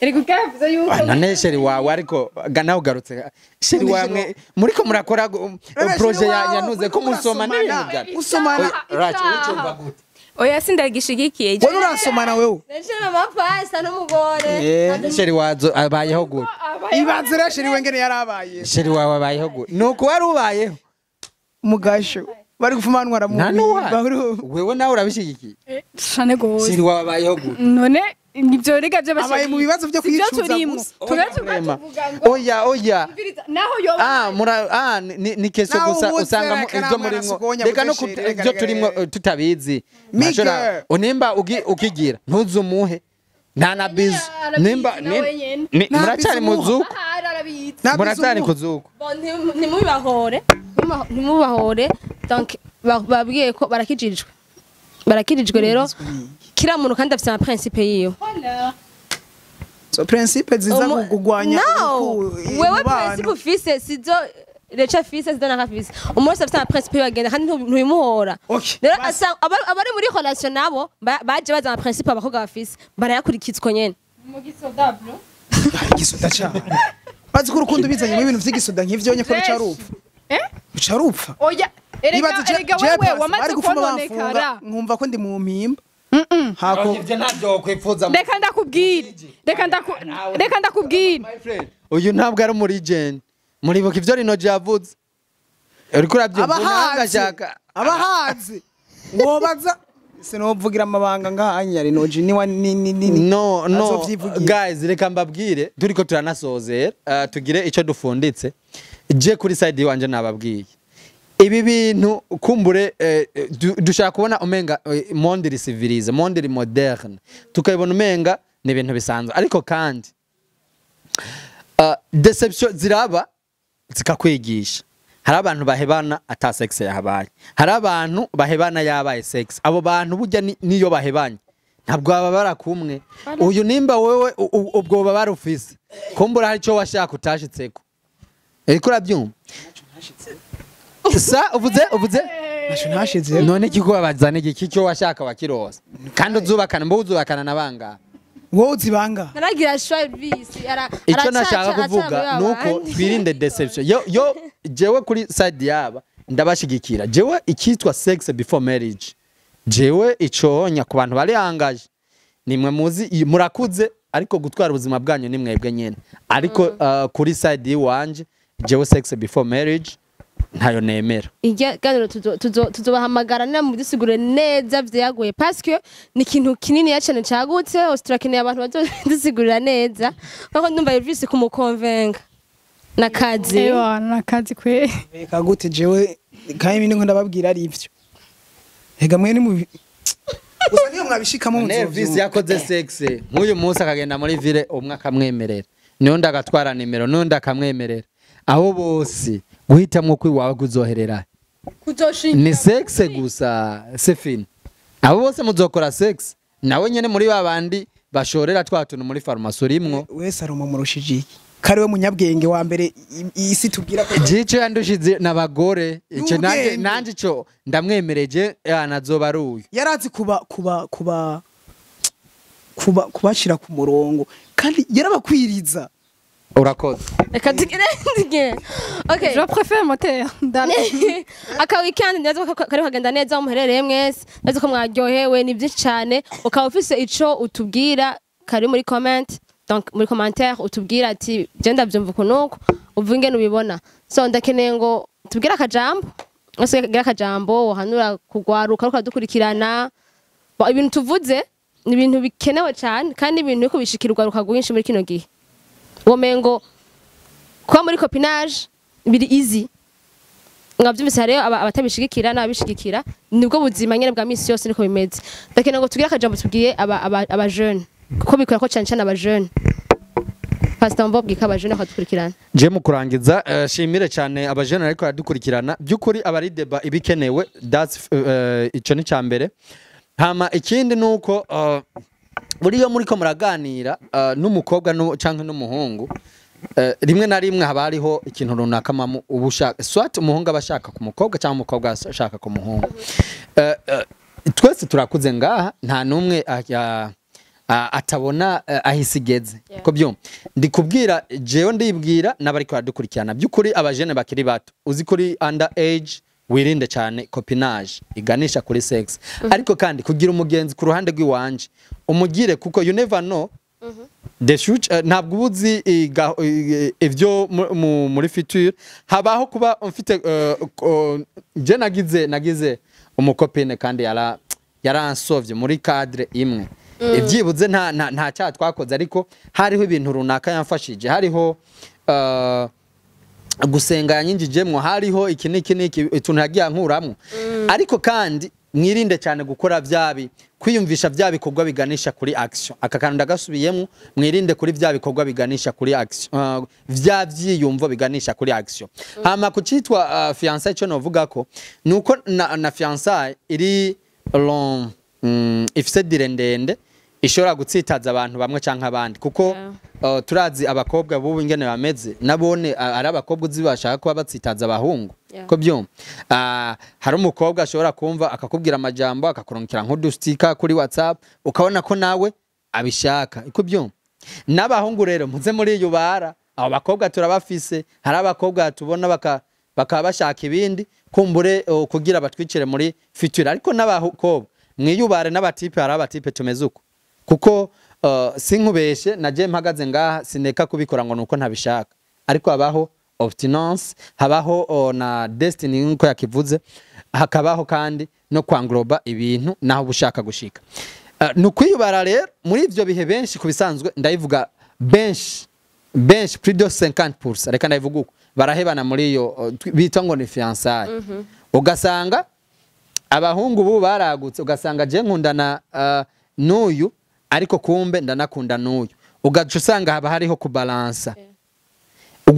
Erega ubwavuze yuko Ah, none chéri wawe ariko nawe ugarutse chéri wawe muriko murakora projet yanuze ko musoma n'ibintu bya Usomana. Right, ucumva gute? Oya, sindagishigikiye. Wowe urasomana wewe? Nashira amapasi n'umugore. Chéri wazo abayeho gute? Ibanze rero chéri wengene yarabaye. Chéri wawe abayeho gute? Nuko wari ubayeho. Mugasho bari gufumanwa Nta n'uhari. Wewe nawe urabishigikiye? Cane gose. Chéri wawe abayeho gute? None nivyo rega by'abasheri. Abaye mu bibazo byo kwicuza gusa. Oya, oya oya. Naho yo Ah, mura ah ni keso Nawe gusa ubuze usanga reka ibyo namwe murimwo arasukonya reka no buze chéri, ibyo reka, turimwo reka. tutabizi. Miguel. Ntashobora- Unimba ukigira ntuzumuhe nta na bizu arabizi nimba nawe nyene. Nta muracyari bizu mu umuha. zuko. Ahari arabizi. Nta bizu Muracyari umuha. ku zuko. Bon, ntimubahore. Ntimubahore. Donc babwiye ko barakijijwe. Barakijijwe rero. Kira muntu kandi afite ama principe yiwe. So principe ziza kugwanya No, wewe principe ufise sizo recha fise sizo naka fise. Umuntu wese afite ama principe yiwe agenda kandi ntubimuhora. Okay, Rero basi. abari muri relation nabo baje baza ama principe abakobwa bafise barayakurikizwa nyene. Mu gisoda bro. Igisoda cyane. Bazi ko urukundo bizanye mu ibintu vy'igisoda nk'ivyo nye ko ruca rupfa. Eh? Ruca rupfa. Oya, erega Ibaze erega je wewe bari wamaze gufuma bamfunga kononekara. nkumva ko ndi mu mpimba. Hako Ivyo ntabyo kwifuza. Reka ndakubwira. Reka ndaku reka ndakubwira. My friend, uyu ntabwo ari muri jeni. Muribuka ivyo rino yavuze. Uriko urabyumva abahanzi unangashaka. abahanzi wobaza sinovugira amabanga ngahanya rinoji ni ni ni ni No no Azovyivugira. guys, reka mbabwire turiko turanasozera, tugire ico dufunditse. Je kuri side wanje nababwiye ibi bintu kumbure, dushaka kubona umenga monde iri civilisé, monde iri moderne, tukabibona umenga ni ibintu bisanzwe, ariko kandi deception ziraba zikakwigisha. Hari abantu bahebana ata sex yahabaye, hari abantu bahebana yabaye sex. Abo bantu burya niyo bahebanye ntabwo baba barakumwe. Uyu nimba wewe ubwo baba barufise kumbura hari icyo washaka utashitseko, ariko urabyumva sa uvuze Nasho ntashize. None kikubabaza ni igiki cyo washaka wakiroza kandi uzubakana mbo uzubakana na bangahe? Wowe uzibanga. Naragira choix bisi ara Icyo nashaka kuvuga nuko twirinde deception yo jewe kuri side yaba ndabashigikira. Jewe ikitwa sex before marriage, jewe iconya ku bantu bari angaje nimwe muzi murakuze, ariko gutwara ubuzima bwanyu ni mwebwe nyene. Ariko kuri side yiwanje jewe sex before marriage ntayo nemera. Ikiganiro tuzobahamagara na mudusigure neza vyaguye parce que ni ikintu kinini ya cyane cagutse hose, turakeneye abantu bazodusigurira neza kuko ndumva Elvis kumukonvenga na kazi. Ewa, nakazi kwe. Reka gute jewe kandi ibindi ngo ndababwira ari ivyo. Rega mwe ni mu gusa niyo mwabishikamo Elvis muzovyumva. yakoze sex nk'uyu munsi akagenda muri ville, umwe akamwemerera n'undi agatwara nimero n'undi akamwemerera, aho bose guhitamwo kwiwawe kuzoherera Kuzoshinga. ni sex gusa, c'est fini. Abo bose muzokora sex nawe nyene muri babandi bashorera twa tuntu muri farumasi urimwo. We Salomo murushije iki? Kari we munyabwenge wa mbere isi tubwira ko Jico yandushize n'abagore ico nanje N'ubwenge. nanje ico ndamwemereje nazoba ari uyu. Yarazi kuba kuba kuba kuba kubashira ku murongo kandi yarabakwiriza. Urakoze. Reka tugire tugire, okay. Je préfère moteur. Aka weekend neza ko kari kagenda neza aho muherereye mwese, neza ko mwaryohewe ni byinshi cyane. Ukaba ufise ico utubwira kari muri comment, donc muri commentaire utubwira ati je ndavyumva uku nuku, uvuge ingene ubibona. So ndakeneye ngo tubwire akajambo ese gira akajambo wohanura kugwaruka rukadukurikirana. Ibintu tuvuze ni ibintu bikenewe cyane kandi ibintu biriko bishikira urwaruka rwinshi muri kino gihe. Womengo kuba muri copinage biri easy, mwabyumvise hariyo abatabishigikira n'ababishigikira, nibwo buzima nyene bwa misi yose niko bimeze. Ndakeneye ngo tugire akajambo tubwiye aba jeune kuko bikora ko cyane cyane aba jeune. Pastor Mbobwi ko aba jeune bakadukurikirana. Je mu kurangiza, shimire cyane abajene ariko aradukurikirana by'ukuri abari deba ibikenewe, that's ico ni cya mbere. Hama ikindi nuko buriyo muriko muraganira n'umukobwa canke n'umuhungu, rimwe na rimwe haba hariho ikintu runaka mamu uba ushaka, soit umuhungu aba ashaka ku mukobwa cyangwa umukobwa ashaka ku muhungu. Twese turakuze ngaha, nta n'umwe Atabona ahisi igeze ko byo ndikubwira, jewe ndibwira n'abariko baradukurikirana. By'ukuri abajene bakiri bato, uzi kuri under age, wirinde cyane copinage iganisha kuri sex. Ariko kandi kugira umugenzi ku ruhande rw'iwanje umugire, kuko you never know the future. Ntabwo uba uzi ivyo muri future habaho. Kuba mfite je nagize umukopine kandi yaransovye muri cadre imwe. Ibyibuze nta cyaha twakoze, ariko hariho ibintu runaka yamfashije, hariho gusenga yanyinjijemwo, hariho iki n'iki n'iki, utuntu yagiye ankuramwo. Ariko kandi mwirinde cyane gukora byabi, kwiyumvisha bya bikorwa biganisha kuri action. Aka kantu ndagasubiyemo: mwirinde kuri bya bikorwa biganisha kuri action, vya vyiyumvo biganisha kuri action. Hama ku citwa fiançailles, ico novuga ko nuko na fiançailles iri long, ifise durée ndende, ishobora gutsitaza abantu bamwe canke abandi, kuko turazi abakobwa bubu ingene bameze, nabone ari abakobwa uzi bashaka kuba batsitaza abahungu. Ko byo hari umukobwa ashobora kumva akakubwira amajambo, akakurungikira nk'udustika kuri WhatsApp, ukabona ko nawe abishaka. Iko byo n'abahungu rero muze muri yubara, abo bakobwa turabafise. Hari abakobwa tubona bakaba bashaka ibindi kumbure kugira batwicire muri future. Ariko n'abakobwa mwiyubare, n'abatipe, hari abatipe tumeze uko, kuko sinkubeshe, naje mpagaze ngaha sineka kubikora ngo nuko ntabishaka, ariko habaho obstinance, habaho na destiny nkuko yakivuze, hakabaho kandi no kwangloba ibintu naho ubushaka gushika. Ni ukwiyubara rero muri ivyo bihe. Benshi ku bisanzwe, ndayivuga benshi benshi, plus de 50%, reka ndayivuga uko, barahebana muri iyo bita ngo ni fiançailles. Ugasanga abahungu ubu baragutse, ugasanga je nkundana n'uyu, ariko kumbe ndanakunda n'uyu. Ugaca usanga haba hariho kubalansa.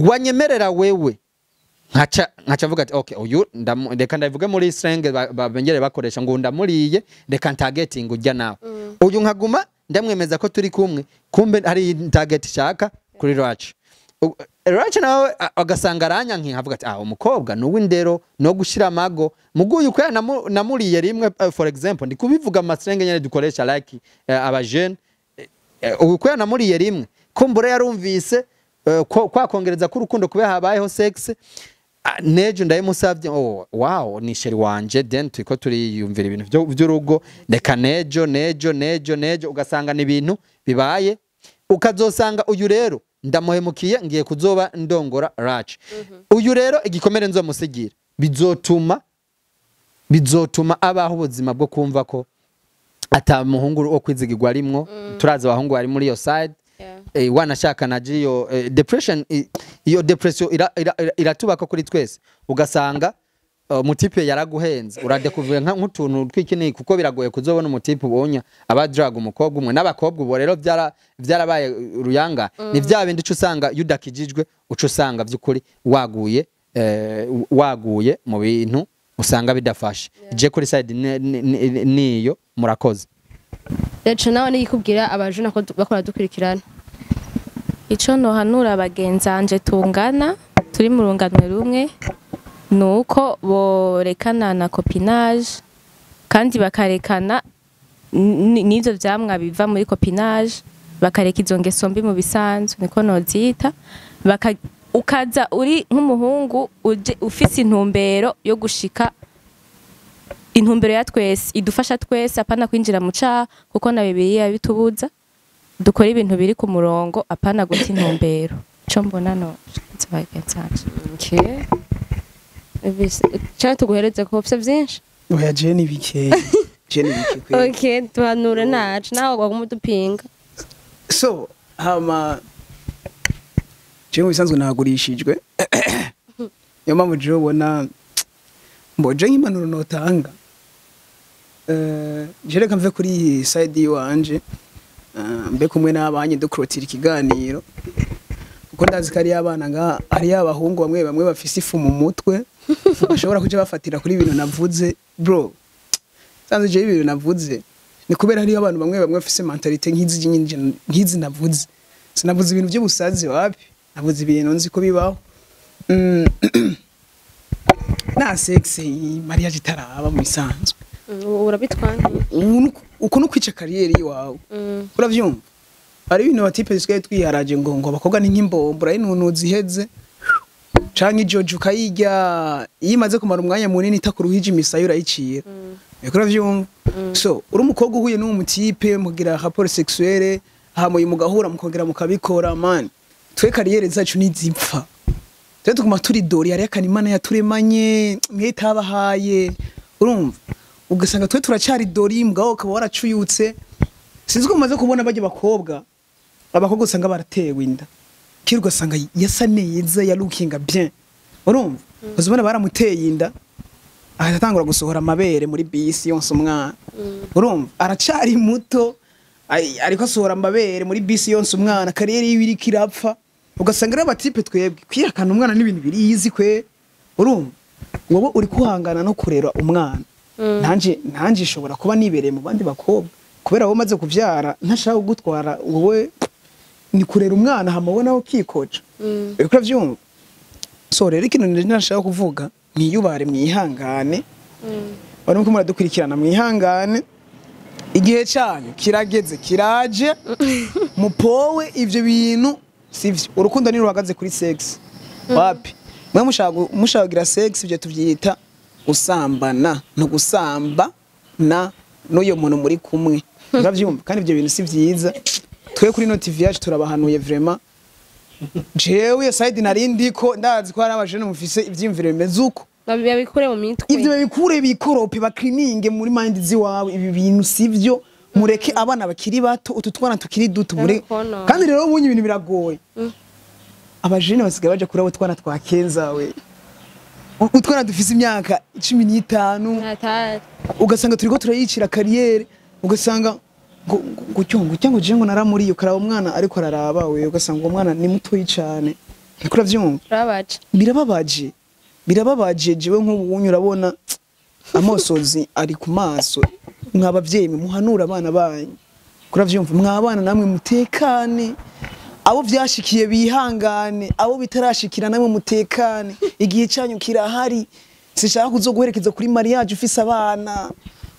Wanyemerera wewe nkaca mvuga ati okay, uyu reka ndabivuge muri slang bamenyere bakoresha ngo ndamuriye, reka ntargeting ujya nawe. Uyu nkaguma ndamwemeza ko turi kumwe, kumbe hari target shaka kuri Rach. Rach nawe agasanga aranyankiye, nkavuga ati ah, umukobwa ni uw'indero no gushira amago muguyu ko namuriye rimwe. For example, ndi kubivuga amaslang nyene dukoresha like aba jeune. Ubu ko namuriye rimwe, kumbura yarumvise kwa kongereza k'urukundo kubera habayeho sex. Nejo ndayimusavye, oh wow, ni chéri wanje, then turiko turiyumvira ibintu vy'urugo, reka nejo nejo nejo nejo, ugasanga ni ibintu bibaye, ukazosanga uyu rero ndamuhemukiye, ngiye kuzoba ndongora Rach. Uyu rero igikomere nzomusigira bizotuma abaho ubuzima bwo kumva ko ata muhungu wo kwizigirwa arimwo. Turazi abahungu bari muri iyo side. Wanashaka naje iyo depression, iyo depression iratubaka kuri twese. Ugasanga umutipe yaraguhenze, uradekuvuye nk'utuntu tw'ikini, kuko biragoye kuzobona umutipe ubonya aba drag umukobwa umwe. N'abakobwa ubo rero byarabaye ruyanga. Ni bya bindi uca usanga iyo udakijijwe, uca usanga by'ukuri waguye mu bintu usanga bidafashe. Je kuri side niyo. Murakoze. Rero nawe niyikubwira abajuna ko bakora dukurikirana. Ico nohanura bagenzanje tungana, turi mu rungano rumwe, ni uko borekana na copinage, kandi bakarekana n'ivyo vyamwa biva muri copinage, bakareka izo ngeso mbi. Mu bisanzwe niko nozita. Ukaza uri nk'umuhungu uje ufise intumbero yo gushika intumbero ya twese idufasha twese, apana kwinjira mu caha, kuko na Bibiliya bitubuza. Dukora ibintu biri ku murongo, apana guta intumbero. Ico mbona no bagenzanje. Okay. Cyangwa tuguhereze ko ufite byinshi? Oya, je ni bikeya, je ni bike kweli. Okay, tuhanure nacu nawe waguma udupinga. So hama je mu bisanzwe nagurishijwe, niyo mpamvu jewe ubona mboje nk'impanuro notanga. Je reka mve kuri iyi side yiwanje, mbe kumwe n'abanye dukurotira ikiganiro, kuko ndazi ko ari abana ngaha, ari abahungu bamwe bamwe bafise ifu mu mutwe, bashobora kuja bafatira kuri ibintu navuze. Bro, sanze je ibintu navuze ni kubera hariyo abantu bamwe bamwe bafise mentalité nk'izi nyinshi nk'izi navuze. Sinavuze ibintu by'ubusazi, wapi, navuze ibintu nzi ko bibaho. Na sex mariage itaraba mu bisanzwe. Urabitwanga. Uko no kwica carrière yiwawe. Uravyumva? Hari ibintu ba type dusigaye twiharaje ngo abakobwa ni nk'imbombo, urayinunu ziheze canke ijojo ukayirya, iyo imaze kumara umwanya munini itakuruhije imisaya urayicira. Eko uravyumva? So uri umukobwa uhuye n'uwo mu type mugira rapport sexuelle, hama uyu mugahura mukongera mukabikora, man, twe carrière zacu nizipfa, twe tuguma turi dori. Hariyo akantu Imana yaturemanye mwe itabahaye, urumva? Ugasanga twe turacari dori, mugabo ukaba waracuyutse. Sinzi ko mumaze kubona bajya bakobwa, abakobwa usanga baratewe inda kera, ugasanga yasa neza, ya looking bien, urumva? Uzibona baramuteye inda, ahita atangura gusohora amabere muri bisi yonsa umwana, urumva? Aracari muto, ariko asohora amabere muri bisi yonsa umwana, carrière yiwe iriko irapfa. Ugasanga rero aba type twebwe kwihakana umwana n'ibintu birizi kwe, urumva? Wowe uri kuhangana no kurera umwana, nanje ishobora kuba nibereye mu bandi bakobwa kubera wowe umaze kuvyara ntashaka kugutwara. Wowe ni kurera umwana, hama wowe nawe ukikoca. Uriko uravyumva? So rero ikintu nashaka kuvuga, mwiyubare, mwihangane. Barimo muradukurikirana, mwihangane, igihe cyanyu kirageze, kiraje. Mupowe ivyo bintu sivyo. Urukundo ntiruhagaze kuri sex, wapi. Mwe mushaka kugira sex, ibyo tuvyita gusambana, no gusamba na n'uyo muntu muri kumwe, uravyumva? Kandi ibyo bintu si vyiza. Twe kuri Noti yacu turabahanuye vraiment. Jewe iyo side nari ndiko, ndazi ko hari abajene mufise ivyiyumviro bimeze uko. Babikure mu mitwe. Ivyo babikure, bikorope, bakrininge muri mind ziwawe. Ibi bintu sivyo, mureke abana bakiri bato, utu twana tukiri duto mure. Kono. Kandi rero ubunye ibintu biragoye, abajene basigaye baja kuraba utwana twa kenza we, utwana dufise imyaka 15. Hatari. Ugasanga turiko turayicira carrière, ugasanga ngo cyo ngo cyangwa je ngo naramuriye, ukaraba umwana ariko araraba we, ugasanga uwo mwana ni mutoyi cane. Niko uravyumva? Turabaca. Birababaje, birababaje. Jewe nk'ubu unyu urabona amosozi ari ku maso. Mwa bavyeyi mwe, muhanura abana banyu, kuravyumva? Mwa bana namwe mutekane, abo vyashikiye bihangane, abo bitarashikira namwe mutekane, igihe cyanyu kirahari. Sinshaka kuzoguherekeza kuri mariage ufise abana,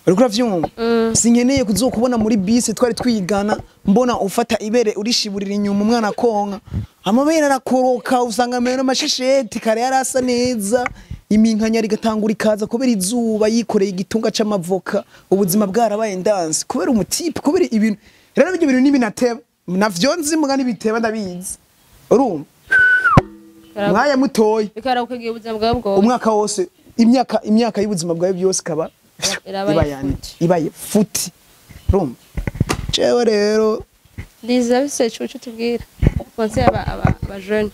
uriko uravyumva? Sinkeneye kuzokubona muri bisi twari twigana, mbona ufata ibere urishiburira inyuma umwana konka, amabere arakoroka, usanga amabere amashesheti kare yarasa neza, iminkanyari igatangura ikaza kubera izuba, yikoreye igitunga c'amavoka, ubuzima bwarabaye ndanse kubera umu type, kubera ibintu. Rero ibyo bintu nibinateba navyo nzi, muga nibiteba ndabizi, urumva? Mwaya mutoyi. Bikarakwigira ubuzima bwawe bwose. Umwaka wose, imyaka y'ubuzima bwawe byose ikaba Irabaye ibayane futi. Ibaye futi, urumva? Jewe rero Liza bise ico tubwira conseil aba jeune.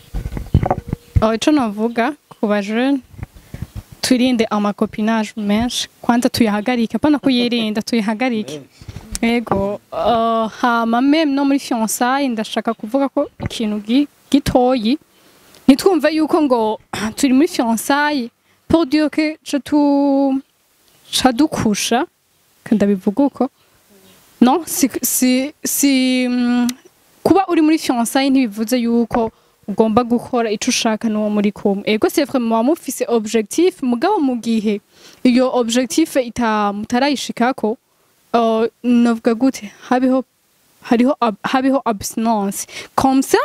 Aho ico navuga ku ba jeune, twirinde ama copinage menshi. Kwanza tuyahagarike, apana kuyirinda, tuyahagarike. Ego, hama même no muri fiançailles, ndashaka kuvuga ko ikintu gitoyi, ntitwumve yuko ngo turi muri fiançailles pour dire que ce tu cadukusha, ndabivuga uko. Non, si kuba uri muri fiançailles ntibivuze yuko ugomba gukora ico ushaka n'uwo muri kumwe. Ego, c'est vrai, muba mufise objectif, mugabo mu gihe iyo objectif ita mutarayishikako, novuga gute, habiho hariho habiho abstinence comme ça,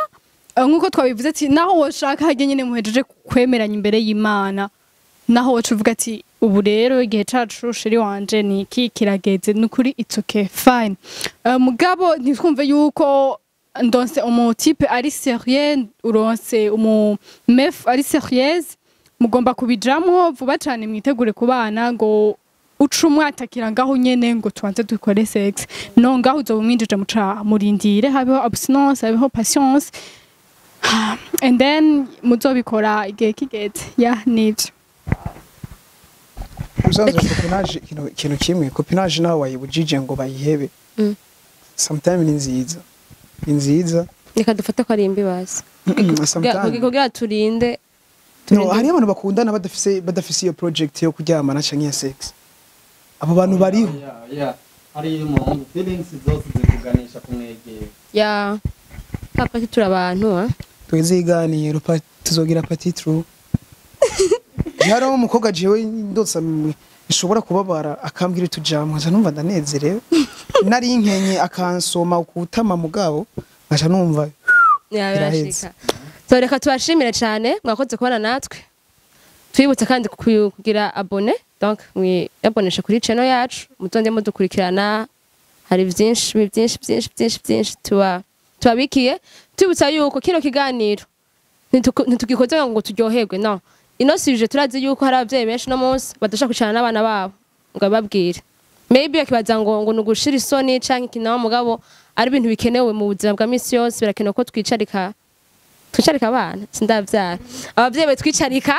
nkuko twabivuze ati naho woshaka harya nyene muhejeje kwemeranya imbere y'Imana, naho woca uvuga ati ubu rero igihe cacu, chéri wanje, ni iki kirageze, nukuri it's okay, fine. Mugabo ntitwumve yuko ndonse umu type ari sérieux, uronse umu meuf ari sérieuse, mugomba kubijamwo vuba cane, mwitegure kubana, ngo uca umwatakira ngaho nyene ngo tubanze dukore sex. No, ngaho uzoba umwinjije mu caha. Murindire, habeho abstinence, habeho patience, and then muzobikora igihe kigeze. Ya, nivyo. Ubusanzwe copinage, ikintu kimwe, copinage nawe wayibujije ngo bayihebe, sometimes ni nziza, ni nziza. Reka dufate ko ari imbi basi. Sometimes kugira turinde no, hariyo abantu bakundana badafise iyo project yo kuryamana canke ya sex. Abo bantu bariho. Yeah. Hari umuhungu feelings zose zikuganisha kumwegera. Ya papa, turi abantu ha. Tweze iganiro, tuzogira partie two. Hariho umukobwa jewe ndotsa nshobora kubabara, akambwira utujambo, nkaca numva ndanezerewe. Nari nkenye, akansoma kutama, mugabo nkaca numva Ya, biraheze. birashika. So reka tubashimire cyane, mwakoze kubana natwe. Twibutse kandi kugira abonner, donc mwiyaboneshe kuri channel yacu, mutonde mudukurikirana, hari byinshi byinshi byinshi byinshi byinshi tuba tubabikiye. Twibutsa yuko kino kiganiro ntitugikoze ngo turyoherwe, no ino sujet turazi yuko hari abavyeyi benshi no munsi badashaka kwicarana n'abana babo ngo bababwire, maybe bakibaza ngo ni ugushira isoni canke ikinaho, mugabo ari ibintu bikenewe mu buzima bwa misi yose. Birakenewe ko twicarika abana, sindavyara, abavyeyi batwicarika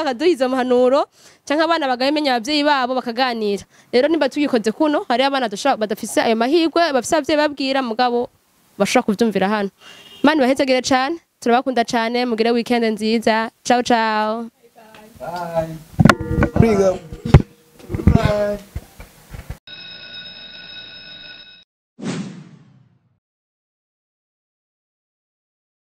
bakaduha izo mpanuro, canke abana bagabimenya abavyeyi babo bakaganira. Rero nimba tugikoze kuno, hariho abana badafise ayo mahirwe, bafise abavyeyi babwira, mugabo bashobora kuvyumvira hano. Imana ibahezagire cane, turabakunda cane, mugire weekend nziza. Ciao ciao. Big up. Bye.